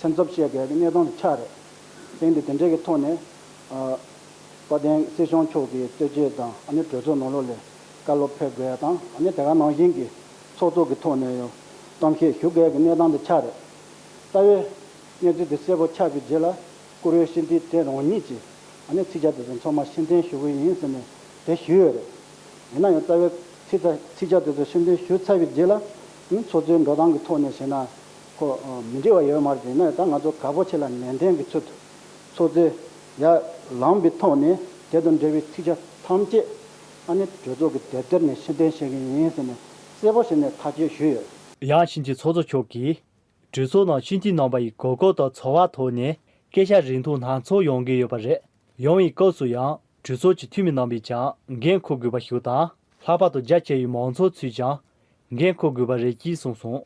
སེམས་འཚབ་བྱེད་དགོས་ཀྱི་གནས་སྟངས་ཆགས་རེད། དེ་འདི་དེ་འདྲའི་གི་ཐོག་ནས། དཔལ་ལྡན་སྲིད་སྐྱོང་མཆོག་གིས་ཐུགས་རྗེ་དང་ཨ་ནི་གྲོས་ཚོགས་ནང་ལོགས་ལ་བཀའ་སློབ་ཕེབས་དགོས་དང་ཨ་ནི་དེ་ག་ནང་བཞིན་གྱི་ཚོགས་གཙོ་གི་ཐོག་ནས་ཡང་གཏམ་བཤད་ཞུ་དགོས་ཀྱི་གནས་སྟངས་དེ་ཆགས་རེད། རྩ་བའི་གནས་ཚུལ་དེ་གསལ་པོ་ཆགས་པའི་རྗེས་ལ་བཀུར་འོས་སྤྱི་འཐུས་དེ་རང་ཉིད་ཀྱིས་ཨ་ནི་ཚིག་ཆ་དེ་ཚོ་ཚང་མ་ཕྱིར་འཐེན་ཞུ་གི་ཡིན་ཟེར་ནས་དེ་ཞུས་ཡོད་རེད། ཡིན་ན་ཡང་རྩ་བའི་ཚིག་ཚ་ཚིག་ཆ་དེ་ཚོ་ཕྱིར་འཐེན་ཞུས་ཚར་བའི་རྗེས་ལ་ཨ་ནི་ཚོགས་གཙོའི་འགྲོ་སྟངས་ཀྱི་ཐོག་ནས་བྱས་ན་ཁོ་མི་འགྲིག་པ་ཡོད་མ་རེད། ཡིན་ན་ཡང་ད་ང་ཚོ་དགའ་པོ་ཆེ་ལ་ནན་ཏན་གྱི་ཚུལ་དུ། ཚོགས་གཙོས་ཡར་ལངས་པའི་ཐོག་ནས་དེ་དང་འབྲེལ་བའི་ཚིག་ཆ་ཐམས་ཅད་ཨ་ནི་གྲོས་ཚོགས་ཀྱི་དེབ་ཐེར་ནས་ཕྱིར་འཐེན་བྱེད་ཀྱི་ཡིན་ཟེར་ནས་གསལ་པོ་བྱས་ནས་ཐག་གཅོད་ཞུས་ཡོད། ཡང་སྤྱི་འཐུས་ཚོགས་གཙོ་མཆོག་གིས་གྲོས་ཚོགས་ནང་སྤྱི་འཐུས་རྣམ་པ་ཡི་གོ་སྐབས་དང་ཚོར་བ་ཐོག་ནས་སྐད་ཆ་རིང་ཐུང་སྣ་ཚོགས་ཡོང་གི་ཡོད་པ་རེད། ཡོང་བའི་སྐབས་སུ་ཡང་གྲོས་ཚོགས་ཀྱི་འཐུས་མི་རྣམ་པས་ཀྱང་འགན་འཁུར་དགོས་པ་ཞིག་དང་། ལྷག་པར་དུ་རྒྱ་ཆེ་བའི་མང་ཚོགས་ཚོས་ཀྱང་འགན་འཁུར་དགོས་པ་རེད་ཅེས་གསུངས་སོང་།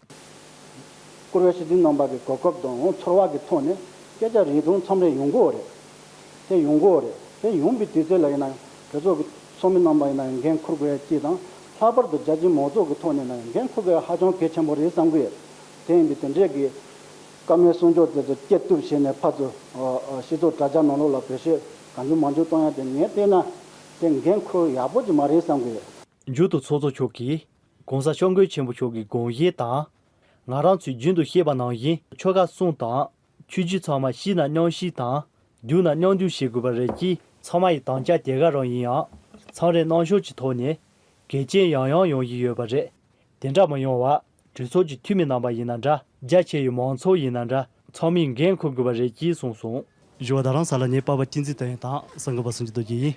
བཀུར་འོས་སྤྱི་འཐུས་རྣམ་པ་གི་གོ་སྐབས་དང་ཚོར་བ་གི་ཐོག་ནས་སྐད་ཆ་རིང་ཐུང་མཚམས་རེ་ཡོང་གི་ཡོད་རེད། དེ་ཡོང་གི་ཡོད་རེད། དེ་ཡོང་པའི་དུས་ཚོད་ལ་ཡིན་ན་ཡང་གྲོས་ཚོགས་ཀྱི་ཚོགས་མི་རྣམ་པ་ཡིན་ན་ཡང་འགན་འཁུར་དགོས་ཡ་གཅིག་དང་། ལྷག་པར་དུ་རྒྱ་ཆེའི་མང་ཚོགས་ཀྱི་ཐོག་ནས་ཡིན་ན་ཡང་འགན་འཁུར་དགོས་ཡ་ཧ་ཅང་གལ་ཆེན་པོ་རེད་བསམ་གི་ཡོད། དེ་ཡིན་དུས་དེ་འདྲས་ཀྱི་བཀའ་མོལ་གསུང་ཕྱོགས་དེ་ཚོ་སྐྱེ་ཐུབ་བྱས་ནས་ཕར་ཚུར་སྤྱི་ཚོགས་དྲ་རྒྱ་ནང་ལོགས་ལ་བེད་སྤྱོད་གང་བྱུང་མང་བྱུང་གཏོང་ཡ་དེ་ངས་བལྟས་ན་དེ་འགན་འཁུར་ཡག་པོ་ཅིག་མ་རེད་བསམ་གི་ཡོད། མཇུག་ཏུ་ཚོགས་གཙོ་མཆོག་གིས་༸གོང་ས་༸སྐྱབས་མགོན་ཆེན་པོ་མཆོག་གི་དགོངས་བཞེད་དང་། ང་རང་ཚོས་རྒྱུན་དུ་བཤད་པ་ནང་བཞིན་ཆོལ་ཁ་གསུམ་དང་། ཆོས་བརྒྱུད་ཚང་མ་ཤི་ན་མཉམ་ཤི་དང་། རྒྱུག་ན་མཉམ་རྒྱུག་བྱེད་དགོས་པ་རེད་ཅེས། ཚང་མ་ཡི་དམ་བཅའ་དེ་ག་རང་ཡིན་ཡང་། མཚམས་རེ་རྣམ་གཞག་གི་ཐོག་ནས་གལ་ཆེན་ཡང་ཡང་ཡོང་བཞིན་ཡོད་པ་རེད། དེ་འདྲ་མ་ཡོང་བར་གྲོས་ཚོགས་ཀྱི་འཐུས་མི་རྣམ་པ་ཡིན་ན་འདྲ། རྒྱ་ཆེ་བའི་མང་ཚོགས་ཡིན་ན་འདྲ། ཚང་མས་འགན་འཁུར་དགོས་པ་རེད་ཅེས་གསུངས་སོང་། བཞུགས་པ་རྡ་རམ་ས་ལ་ནས་པ་ཕ་བསྟན་འཛིན་དོན་དང་གསར་འགོད་པ་སངས་རྒྱས་རྡོ་རྗེ་ཡིན།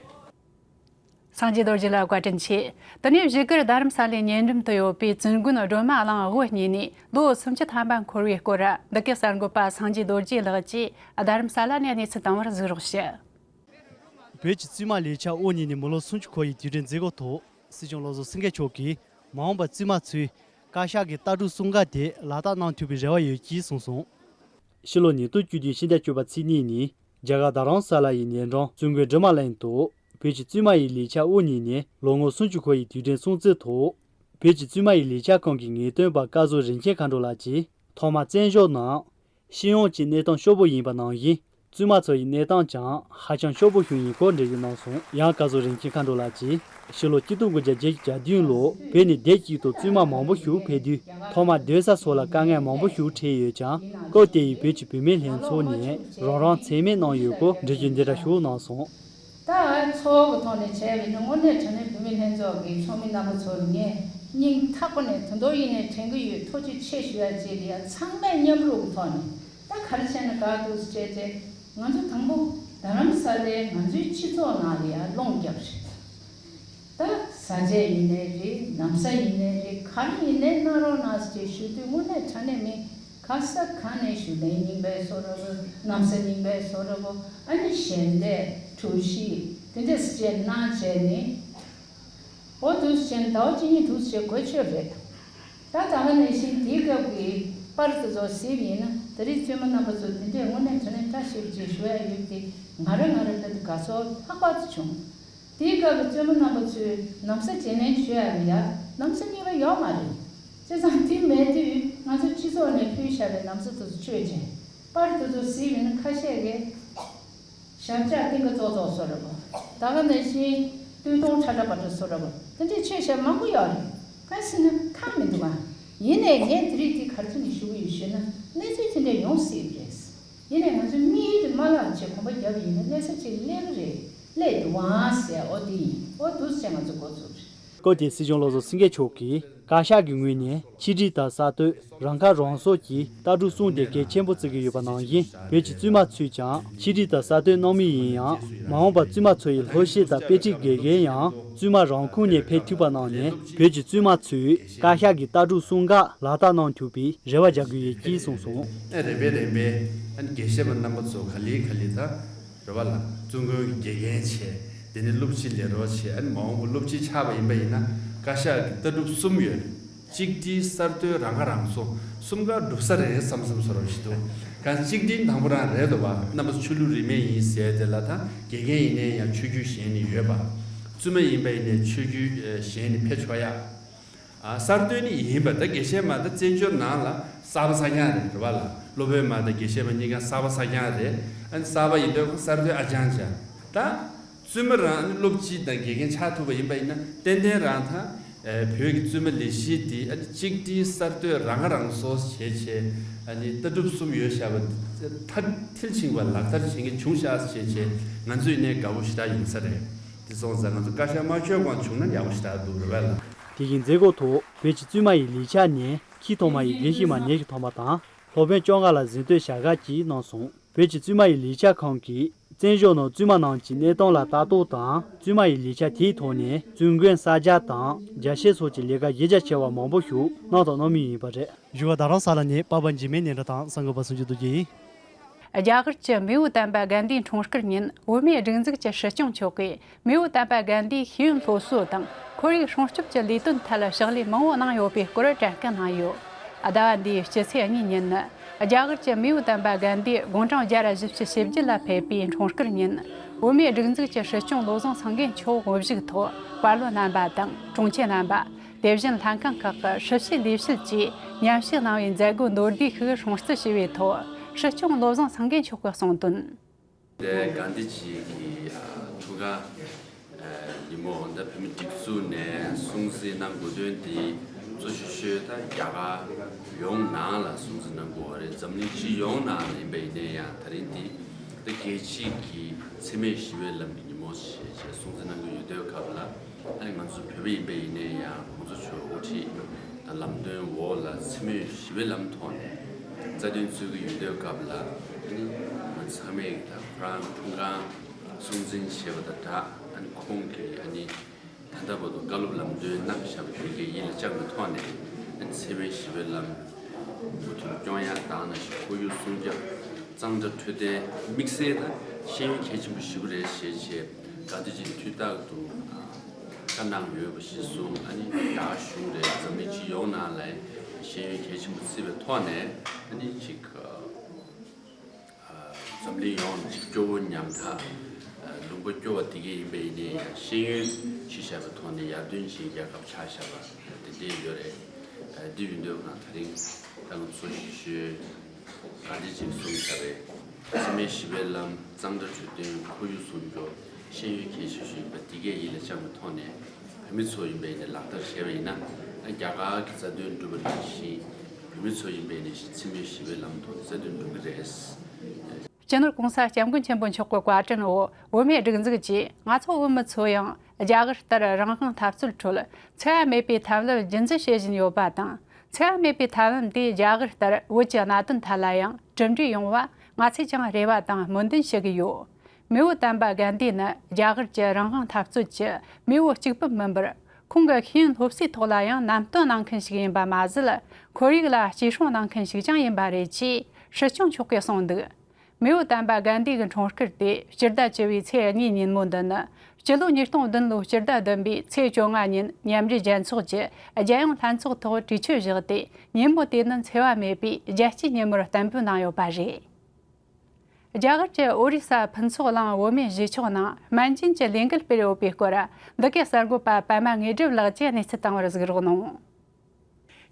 སངས་རྒྱས་རྡོ་རྗེ་ལ་བཀའ་དྲིན་ཆེ། དེ་ནས་བཞུགས་སྒར་རྡ་རམ་ས་ལའི་ཉེ་འགྲམ་དུ་ཡོད་པའི་བཙུན་དགོན་སྒྲོལ་མ་གླིང་དབུ་བརྙེས་ནས་ལོ་སུམ་ཅུ་ཐམ་པ་འཁོར་བའི་སྐོར། འདི་གའི་གསར་འགོད་པ་སངས་རྒྱས་རྡོ་རྗེ་ལགས་ཀྱིས་རྡ་རམ་ས་ལ་ནས་གནས་ཚུལ་བཏང་བར་གཟིགས་རོགས་ཞུ། བོད་ཀྱི་བཙུན་མ་ལས་འཆར་དབུ་བརྙེས་ནས་མི་ལོ་སུམ་ཅུ་འཁོར་བའི་དུས་དྲན་མཛད་སྒོའི་ཐོག་སྲིད་སྐྱོང་བློ་བཟང་སེང་གེ་མཆོག་གིས་མ་འོངས་པར་བཙུན་མ་ཚོས་བཀའ་ཤག་གི་ལྟ་གྲུབ་གསུམ་ཀ་དེ་ལག་བསྟར་གནང་ཐུབ་པའི་རེ་བ་ཡོད་ཅེས་གསུངས་སོང་། ཕྱི་ལོ་ཉིས་སྟོང་བཅུ་བདུན་ཕྱི་ཟླ་བཅུ་པ་ཚེས་གཉིས་ཉིན་རྒྱ་གར་རྡ་རམ་ས་ལ་ཡི་ཉེ་འགྲམ་བཙུན་དགོན་སྒྲོལ་མ་གླིང་དུ་བོད་ཀྱི་བཙུན་མ་ཡི་ལས་འཆར་དབུ་བརྙེས་ནས་ལོ་ངོ་སུམ་ཅུ་འཁོར་བའི་དུས་དྲན་སྲུང་བརྩིའི་ཐོག་བོད་ཀྱི་བཙུན་མ་ཡི་ལས་འཆར་ཁང་གི་ངེས་སྟོན་པ་བཀའ་ཟུར་རིན་ཆེན་མཁའ་འགྲོ་ལགས་ཀྱིས་ཐོག་མར་བཙན་བྱོལ་ནང་སྤྱི་ཡོངས་ཀྱི་གནས་སྟངས་སྐྱོ་པོ་ཡིན་པ་ནང་བཞིན། བཙུན་མ་ཚོ་ཡི་གནས་སྟངས་ཀྱང་ཧ་ཅང་སྐྱོ་པོ་ཞིག་ཡིན་སྐོར་འགྲེལ་བརྗོད་གནང་སོང་། ཡང་བཀའ་ཟུར་རིན་ཆེན་མཁའ་འགྲོ་ལགས་ཀྱིས་ཕྱི་ལོ་གཅིག་སྟོང་དགུ་བརྒྱ་བརྒྱད་ཅུ་གྱ་བདུན་ལོར་བོད་ནས་སྡེ་གཅིག་ཏུ་བཙུན་མ་མང་པོ་ཞིག་ཕེབས་དུས་ཐོག་མར་སྡོད་ས་སོགས་ལ་དཀའ་ངལ་མང་པོ་ཞིག་འཕྲད་ཡོད་ཀྱང་། སྐབས་དེ་ཡི་བོད་ཀྱི་བུད་མེད་ལྷན་ཚོགས་ནས་རང་རང་མཚན་སྨད་གནང་ཡོད་སྐོར་འགྲེལ་བརྗོད་འདི་འདྲ་ཞིག་གནང་སོང་། ད་ཚོགས་ཀྱི་ཐོག་ནས་བྱས་པ་ཡིན་ན་དངོས་གནས་དྲང་གནས་བུད་མེད་ལྷན་ཚོགས་ཀྱི་ཚོགས་མི་རྣམ་པ་ཚོར་ངས་སྙིང་ཐག་པ་ནས་དོན་དུ་ཡིན་ནས་དྲན་གྱི་ཡོད། ཐུགས་རྗེ་ཆེ་ཞུ་ཡ་བཅས་ལ་ཡ་ཚང་མས་མཉམ་རུབ་ཀྱི་ཐོག་ནས། ད་ག་རེ་བྱས་ན་དགའ་འདུག་ཟེར་བྱས་རྗེས་ང་ཚོ་དང་པོ་རྡ་རམ་ས་ལའི་ང་ཚོའི་སྤྱི་ཚོགས་ནང་ལ་ཡང་སློང་རྒྱབ་རེད། ད་བཟའ་ཆས་ཡིན་ནའི་རེད། ན་བཟའ་ཡིན་ནའི་རེད། ག་རེ་ཡིན་ནའི་གནང་རོགས་གནང་ཟེར་བྱས་ཞུ་དུས་དངོས་གནས་དྲང་གནས་མི་ག་ས་ག་ནས་ཞུ་ལན་རྙིང་པའི་བཟོ་འདྲ་པོ། ན་བཟའ་རྙིང་པའི་བཟོ་འདྲ་པོ། ཨ་ནི་ཞལ་འདེབས་གྲོ་ཞིབ་དེ་འདྲ་ཟེར་བྱས་གནང་བྱས་ནས། འོ་འདུག་སེ་བྱས་ཟླ་བ་གཅིག་གཉིས་འདུག་སེ་བྱས་གོ་ཆོད་རེད། ད་ད་ག་ནང་བཞིན་དེའི་སྐབས་ཀྱི་པར་དེ་ཚོ་གཟིགས་པ་ཡིན་ན། ད་རེས་བཙུན་མ་རྣམ་པ་ཚོ་དེ་འདྲས་དངོས་གནས་དྲང་གནས་བཀྲ་ཤིས་པ་ཅིག་ཞུ་ཡ་ཡོད་དེ། ང་རང་ང་རང་ད་དུང་དགའ་ཚོར་ལྷག་པར་དུ་བྱུང་། དེའི་སྐབས་ཀྱི་བཙུན་མ་རྣམ་པ་ཚོས་ན་བཟའ་བརྗེ་ལེན་ཞུ་ཡ་ལ་ཡ་ན་བཟའ་གཉིས་པ་ཡོད་མ་རེད། བྱས་ཙང་དེ་མེད་དུས་ང་ཚོ་སྤྱི་ཚོགས་ནས་ཕུལ་བཞག་པའི་ན་བཟའ་དེ་ཚོ་སྤྱོད་བྱས། པར་དེ་ཚོ་གཟིགས་པ་ཡིན་ན་ཁ་ཤས་ཀྱིས། ཞབས་བཅགས་ཏིང་ཀ་ཙོག་ཙོག་བཟོ་འདྲ་པོ། ད་ག་ནང་བཞིན་སྟོད་ཐུང་ཁྲ་ཁྲ་པ་ཏྲ་བཟོ་འདྲ་པོ། དེ་འདྲའི་ཆོས་བཤད་མང་པོ་ཡོད་རེད། ག་ཟེར་ན་ཁག་མི་འདུག་ག་ཡིན་ནའི་ངས་དེ་རིང་དེ་ག་རེ་བྱས་ནས་ཞུ་གི་ཡོད་ཞུས་ན། གནས་ཚུལ་དེ་འདྲ་ཡོང་སྲིད་རེད། ཡིན་ནའི་ང་ཚོའི་དམིགས་ཡུལ་དེ་མ་བརླག་ཆེད་གོམ་པ་བརྒྱབ་པ་ཡིན་ན་གནས་ས་གཅིག་སླེབས་ཀྱི་རེད། སླེབས་འདུག་ཨང་ཟེར། འོ་དེ་ཡིན། འོ་འདུག་སེ་ང་ཚོ་འགོ་བཙུགས་རེད། སྐབས་དེར་སྲིད་སྐྱོང་བློ་བཟང་སེང་གེ་མཆོག་གིས་བཀའ་ཤག་གི་ངོས་ནས་ཆེད་སྒྲིག་དང་གསར་གཏོད། རང་ཁ་རང་གསོ་གྱི་ལྟ་གྲུབ་གསུམ་དེ་གལ་ཆེན་པོ་བརྩི་གི་ཡོད་པ་ནང་བཞིན། བོད་ཀྱི་བཙུན་མ་ཚོས་ཀྱང་ཆེད་སྒྲིག་དང་གསར་གཏོད་གནང་མུས་ཡིན་ཡང་། མ་འོངས་པར་བཙུན་མ་ཚོ་ཡི་སློབ་གཞི་དང་དཔེ་ཁྲིད་དགེ་རྒན་ཡང་བཙུན་མ་རང་ཁོངས་ནས་ཕེབས་ཐུབ་པ་གནང་ནས། བོད་ཀྱི་བཙུན་མ་ཚོས་བཀའ་ཤག་གི་ལྟ་གྲུབ་གསུམ་ཀ་ལག་བསྟར་གནང་ཐུབ་པའི་རེ་བ་རྒྱག་གི་ཡོད་ཅེས་གསུངས་སོང་། ཨ་རེད་པས་རེད་པས། ཨ་ནི་དགེ་བཤེས་པ་རྣམ་པ་ཚོ་ག་ལེ་ག་ལེ་ད། རེད་བ་ལ། བཙུན་དགོན་གྱི་དགེ་རྒན་བྱས། དེ་ནས་སློབ་སྤྱི་ལས་རོགས་བྱས། ཨ་ནི་མ་འོངས་པ་སློབ་སྤྱི་ཆགས་པ་ཡིན་པ་ཡིན་ན། བཀའ་ཤག་གི་ལྟ་གྲུབ་གསུམ་ཡོད། གཅིག་སྒྲིལ། གསར་གཏོད། རང་ཁ་རང་གསོ། གསུམ་ཀ་འགྲུབ་ས་རེད་བསམ་བསམ་བཟོ་འདྲ་ཞིག་འདུག་ག་གཅིག་སྒྲིལ་དང་པོ་རང་རེད་འདུག་བ། རྣམ་པ་ཚོ་ཆོས་ལུགས་རིས་མེད་ཡིན་ཟེར་དེ་ལ། ད་དགེ་རྒན་ཡིན་ནའི་ཡང་ཆོས་བརྒྱུད་གཞན་ནས་ཡོད་པ། བཙུན་མ་ཡིན་པ་ཡིན་ནའི་ཆོས་བརྒྱུད་གཞན་ནས་ཕེབས་ཆོག་ཡ། ཨ། གསར་གཏོད་ནི་ཡིན་པ། ད་དགེ་བཤེས་མ་ད་བཙན་བྱོལ་ནང་ལ་གསར་པ་གསར་རྐྱང་རེད། རེད་བ་ལ། སློབ་དཔོན་མ་དང་དགེ་བཤེས་མ་གཉིས་ཀ་གསར་པ་གསར་རྐྱང་རེད། ཨ་ནི་གསར་པ་ཡིན་དུས་གསར་གཏོད་ཨ་ཅང་བྱ། ད་བཙུན་མ་རང་ཨ་ནི་སློབ་སྤྱི་དང་དགེ་རྒན་ཆགས་ཐུབ་པ་ཡིན་པ་ཡིན་ན། ཏན་ཏན་རང་ད་ཨ་བོད་ཀྱི་བཙུན་མ་ལས་གཞི་འདི་ཨ་ནི་གཅིག་སྒྲིལ། གསར་གཏོད། རང་ཁ་རང་གསོ་བྱས་བྱས། ཨ་ནི་ལྟ་གྲུབ་གསུམ་ཡོད་བཞག་པ་མཐར་མཐིལ་ཕྱིན་པ་ལག་བསྟར་བྱེད་མཁན་བྱུང་ཤག་བྱས་བྱས། ང་ཚོ་ཡིན་ནའི་དགའ་པོ་ཞེ་དྲག་ཡིན་ས་རེད། དེ་སོང་ཙང་ང་ཚོ་བཀའ་ཤག་དམར་ཤོག་སྒང་བྱུང་ན་ཡག་པོ་ཞེ་དྲག་འདུག་རེད་བ་ལ། དེ་བཞིན་མཛད་སྒོ་ཐོག་བོད་ཀྱི་བཙུན་མ་ཡི་ལས་འཆར་ནས་ཁྱི་ཐོག་མ་ཡི་དགེ་བཤེས་མ་ཉེར་གཅིག་ཐོན་པ་དང་། སློབ་དཔོན་བཅོ་ལྔ་ལ་གཟེངས་བསྟོད་ཞལ་དཀར་གྱིས་གནང་སོང་། བོད་ཀྱི་བཙུན་མ་ཡི་ལས་འཆར་ཁང་གིས་བཙན་བྱོལ་ནང་བཙུན་མ་རྣམས་ཀྱི་གནས་སྟངས་ལ་ལྟ་རྟོག་དང་། བཙུན་མ་ཡི་ལས་འཆར་དེའི་ཐོག་ནས་བཙུན་དགོན་གསར་རྒྱག་དང་རྒྱ་ཆེ་སོགས་ཀྱི་ལས་ཀ་གཞི་རྒྱ་ཆེ་བ་མང་པོ་ཞིག་གནང་དང་གནང་མུས་ཡིན་པ་རེད། བཞུགས་སྒར་རྡ་རམ་ས་ལ་ནས་པ་ཕ་འཇིགས་མེད་ཉི་སྒྲོན་དང་གསར་འགོད་པ་སུམ་ཅུ་རྡོ་རྗེ་ཡིན། རྒྱ་གར་གྱི་མེའུ་དམ་པ་གན་དྷིའི་འཁྲུངས་སྐར་ཉིན། བོད་མིའི་སྒྲིག་འཛུགས་ཀྱི་སྲིད་སྐྱོང་མཆོག་གིས་མེའུ་དམ་པ་གན་དྷིའི་ཤེས་ཡོན་སློབ་གསོ་དང་ཁོར་ཡུག་སྲུང་སྐྱོབ་ཀྱི་ལས་དོན་ཐད་ཕྱག་ལས་མང་བོ་གནང་ཡོད་པའི་སྐོར་དྲན་སྐུལ་གནང་ཡོད། ཟླ་བ་འདིའི་སྤྱི་ཚེས་གཉིས་ཉིན་ནི་རྒྱ་གར་གྱི་མེའུ་དམ་པ་གན་དྷི་དགུང་གྲངས་བརྒྱ་ར་བཞི་བཅུ་ཞེ་བརྒྱད་ལ་ཕེབས་པའི་འཁྲུངས་སྐར་ཉིན། བོད་མིའི་སྒྲིག་འཛུགས་ཀྱི་སྲིད་སྐྱོང་བློ་བཟང་སེང་གེ་མཆོག་དབུ་བཞུགས་ཐོག་བཀའ་བློན་རྣམ་པ་དང་དྲུང་ཆེ་རྣམ་པ། དེ་བཞིན་ལྷན་ཁང་ཁག་གི་ཧྲི་ཕྱི་ལས་བྱེད་བཅས་མཉམ་ཞུགས་གནང་བའི་མཛད་སྒོའི་མདོར་བསྡུས་ཤིག་སྲུང་བརྩི་ཞུས་པའི་ཐོག་སྲིད་སྐྱོང་བློ་བཟང་སེང་གེ་མཆོག་གིས་གསུངས་དོན། དེ་གྷན་དྷི་ཇི་གི་ཨ་ཐུགས་ཀ་ཨ་ཉིན་མོ་ད་བོད་མི་སྒྲིག་འཛུགས་ནས་སྲུང་བརྩི་གནང་དགོས་དོན་དེ་གཙོ་ཆེ་ཤོས་ད་རྒྱ་གར་ཡོངས་ནང་ལ་སྲུང་བརྩི་གནང་དགོས་པ་རེད། འཛམ་གླིང་སྤྱི་ཡོངས་ནང་ལ་ཡིན་པ་ཡིན་ན་ཡང་། ད་རིང་འདི་ད་རྒྱལ་སྤྱི་གི་འཚེ་མེད་ཞི་བའི་ལམ་གྱི་ཉིན་མོ་ཞེས་བྱས་སྲུང་བརྩི་གནང་གི་ཡོད་དུས་སྐབས་ལ། ཨ་ནི་ང་ཚོ་བོད་པ་ཡིན་པ་ཡིན་ན་ཡང་གོང་ས་མཆོག་དབུ་ཁྲིད་དང་ལམ་སྟོན་འོག་ལ་འཚེ་མེད་ཞི་བའི་ལམ་ཐོག་ནས་ རྩ་དོན་རྩོད་ཀྱི་ཡོད་དུས་སྐབས་ལ་ཨ་ནི་ང་ཚང་མས་ད་ཁོ་རང་འཁྲུངས་སྐར་སྲུང་བརྩི་བྱས་པ་དང་སྦྲགས། ཨ་ནི་ཁོང་གིས་ཨ་ནི་ད་ལྟ་བར་དུ་བཀའ་སློབ་ལམ་སྟོན་གནང་བཞག་པ་དེ་གའི་ཡིད་ལ་བཅངས་པའི་ཐོག་ནས། ཨ་ནི་འཚེ་མེད་ཞི་བའི་ལམ་མུ་མཐུད་སྐྱོང་ཡག་དང་། ནང་བཞིན་ཁོར་ཡུག་སྲུང་སྐྱོབ། གཙང་སྦྲ་འཕྲོད་བསྟེན། དམིགས་བསལ་དང་ཤེས་ཡོན་གལ་ཆེན་པོ་ཞིག་རེད་ཞེས་བྱས་ག་དུས་ཅིག་དུས་རྟག་ཏུ་བཀའ་གནང་ཡོད་པ་གཞིར་བཟུང་། ཨ་ནི་རྒྱ་གཞུང་རེད། འཛམ་གླིང་སྤྱི་ཡོངས་ནང་ལ་ཤེས་ཡོན་གལ་ཆེན་པོ་བརྩི་བའི་ཐོག་ནས། ཨ་ནི་ཅིག་འཛམ་གླིང་ཡོངས་ཀྱི་སྐྱོ་བོ་ཉམ་ཐག་ལུང་པ་སྐྱོ་བ་དེ་གས་ཡིན་པ་ཡིན་ནའི་ཡང་ཤེས་ཡོན་གཞི་བཞག་པའི་ཐོག་ནས་ཡར་ཐོན་ཅན་རྒྱལ་ཁབ་ཆགས་བཞག་པ་དེ་འདྲས་ཡོད་རེད། འདི་ཡིན་དུས་ང་དེ་རིང་ད་ང་ཚོ་ཞུ་ག་འདྲ་ཅིག་གསུངས་བཞག་པས། འཚེ་མེད་ཞི་བའི་ལམ། གཙང་སྦྲ་འཕྲོད་བསྟེན། ཁོར་ཡུག་སྲུང་སྐྱོབ། ཤེས་ཡོན་གལ་ཆེ་ཤོས་ཡིན་པ་འདི་གས་ཡིད་ལ་བཅངས་པའི་ཐོག་ནས། བོད་མི་ཚོ་ཡིན་པ་ཡིན་ནའི་ལག་བསྟར་བྱས་པ་ཡིན་ན། རྒྱ་གར་གྱི་རྩ་དོན་སྒྲུབ་པ་ནང་བཞིན་བོད་མི་ཚོ་ཡིན་པ་ཡིན་ནའི་འཚེ་མེད་ཞི་བའི་ལམ་ཐོག་ནས་རྩ་དོན་སྒྲུབ་ཀྱི་རེད། སྤྱི་ནོར་༸གོང་ས་༸སྐྱབས་མགོན་ཆེན་པོ་མཆོག་གི་བཀའ་དྲིན་འོག་བོད་མིའི་སྒྲིག་འཛུགས་ཀྱིས་ང་ཚོ་བོད་མི་ཚོ་ཡང་རྒྱ་གར་ལྟར་རང་དབང་འཐབ་རྩོད་ཁྲོད་འཚེ་བ་མེད་པའི་ཐབས་ལམ་རྒྱུན་འཛིན་བྱེད་བཞིན་ཡོད་པ་དང་། འཚེ་བ་མེད་པའི་ཐབས་ལམ་དེས་རྒྱ་གར་ལྟར་བོད་ཀྱི་གནད་དོན་ཐད་ལ་ཡང་གྲུབ་འབྲས་ཡོང་བ་ང་ཚོས་ཀྱང་རེ་བ་དང་སྨོན་འདུན་ཞུ་གི་ཡོད། མེས་པོ་དམ་པ་གན་དྷི་ནི་རྒྱ་གར་གྱི་རང་དབང་འཐབ་རྩོད་ཀྱི་མེས་པོ་གཅིག་པུ་མིན་པར། ཁོང་གི་ཤེས་ཡོན་སློབ་གསོའི་ཐོག་ལ་ཡང་ནམ་སྟོན་གནང་མཁན་ཞིག་ཡིན་པ་མ་ཟད། ཁོར་ཡུག་ལ་སྐྱེད་སྲིང་གནང་མཁན་ཞིག་ཀྱང་ཡིན་པ་རེད་ཅེས་སྲིད་སྐྱོང་མཆོག་གིས་གསུངས་འདུག་མེས་པོ་དམ་པ་གན་དྷི་གི་འཁྲུངས་སྐར་དེ་སྤྱི་ཟླ་བཅུ་བའི་ཚེས་གཉིས་ཉིན་མོ་འདི་ནི། སྤྱི་ལོ་ཉིས་སྟོང་བདུན་ལོའི་སྤྱི་ཟླ་བདུན་པའི་ཚེས་བཅོ་ལྔ་ཉིན་མཉམ་འབྲེལ་རྒྱལ་ཚོགས་ཀྱི་རྒྱལ་ཡོངས་ལྷན་ཚོགས་ཐོག་གྲོས་ཆོད་བཞག་སྟེ། ཉིན་མོ་དེ་ནི་འཚེ་བ་མེད་པའི་རྒྱལ་སྤྱིའི་ཉིན་མོར་གཏན་འབེབས་གནང་ཡོད་པ་རེད། རྒྱ་གར་གྱི་ཨོ་རི་ས་ཕུན་ཚོགས་གླིང་བོད་མིའི་གཞིས་ཆགས་ནང་སྨན་སྦྱིན་གྱི་ལས་འགུལ་སྤེལ་ཡོད་པའི་སྐོར། འདི་གའི་གསར་འགོད་པ་པད་མ་དངོས་གྲུབ་ལགས་ཀྱིས་གནས་ཚུལ་བཏང་བར་གཟིགས་རོགས་གནང་།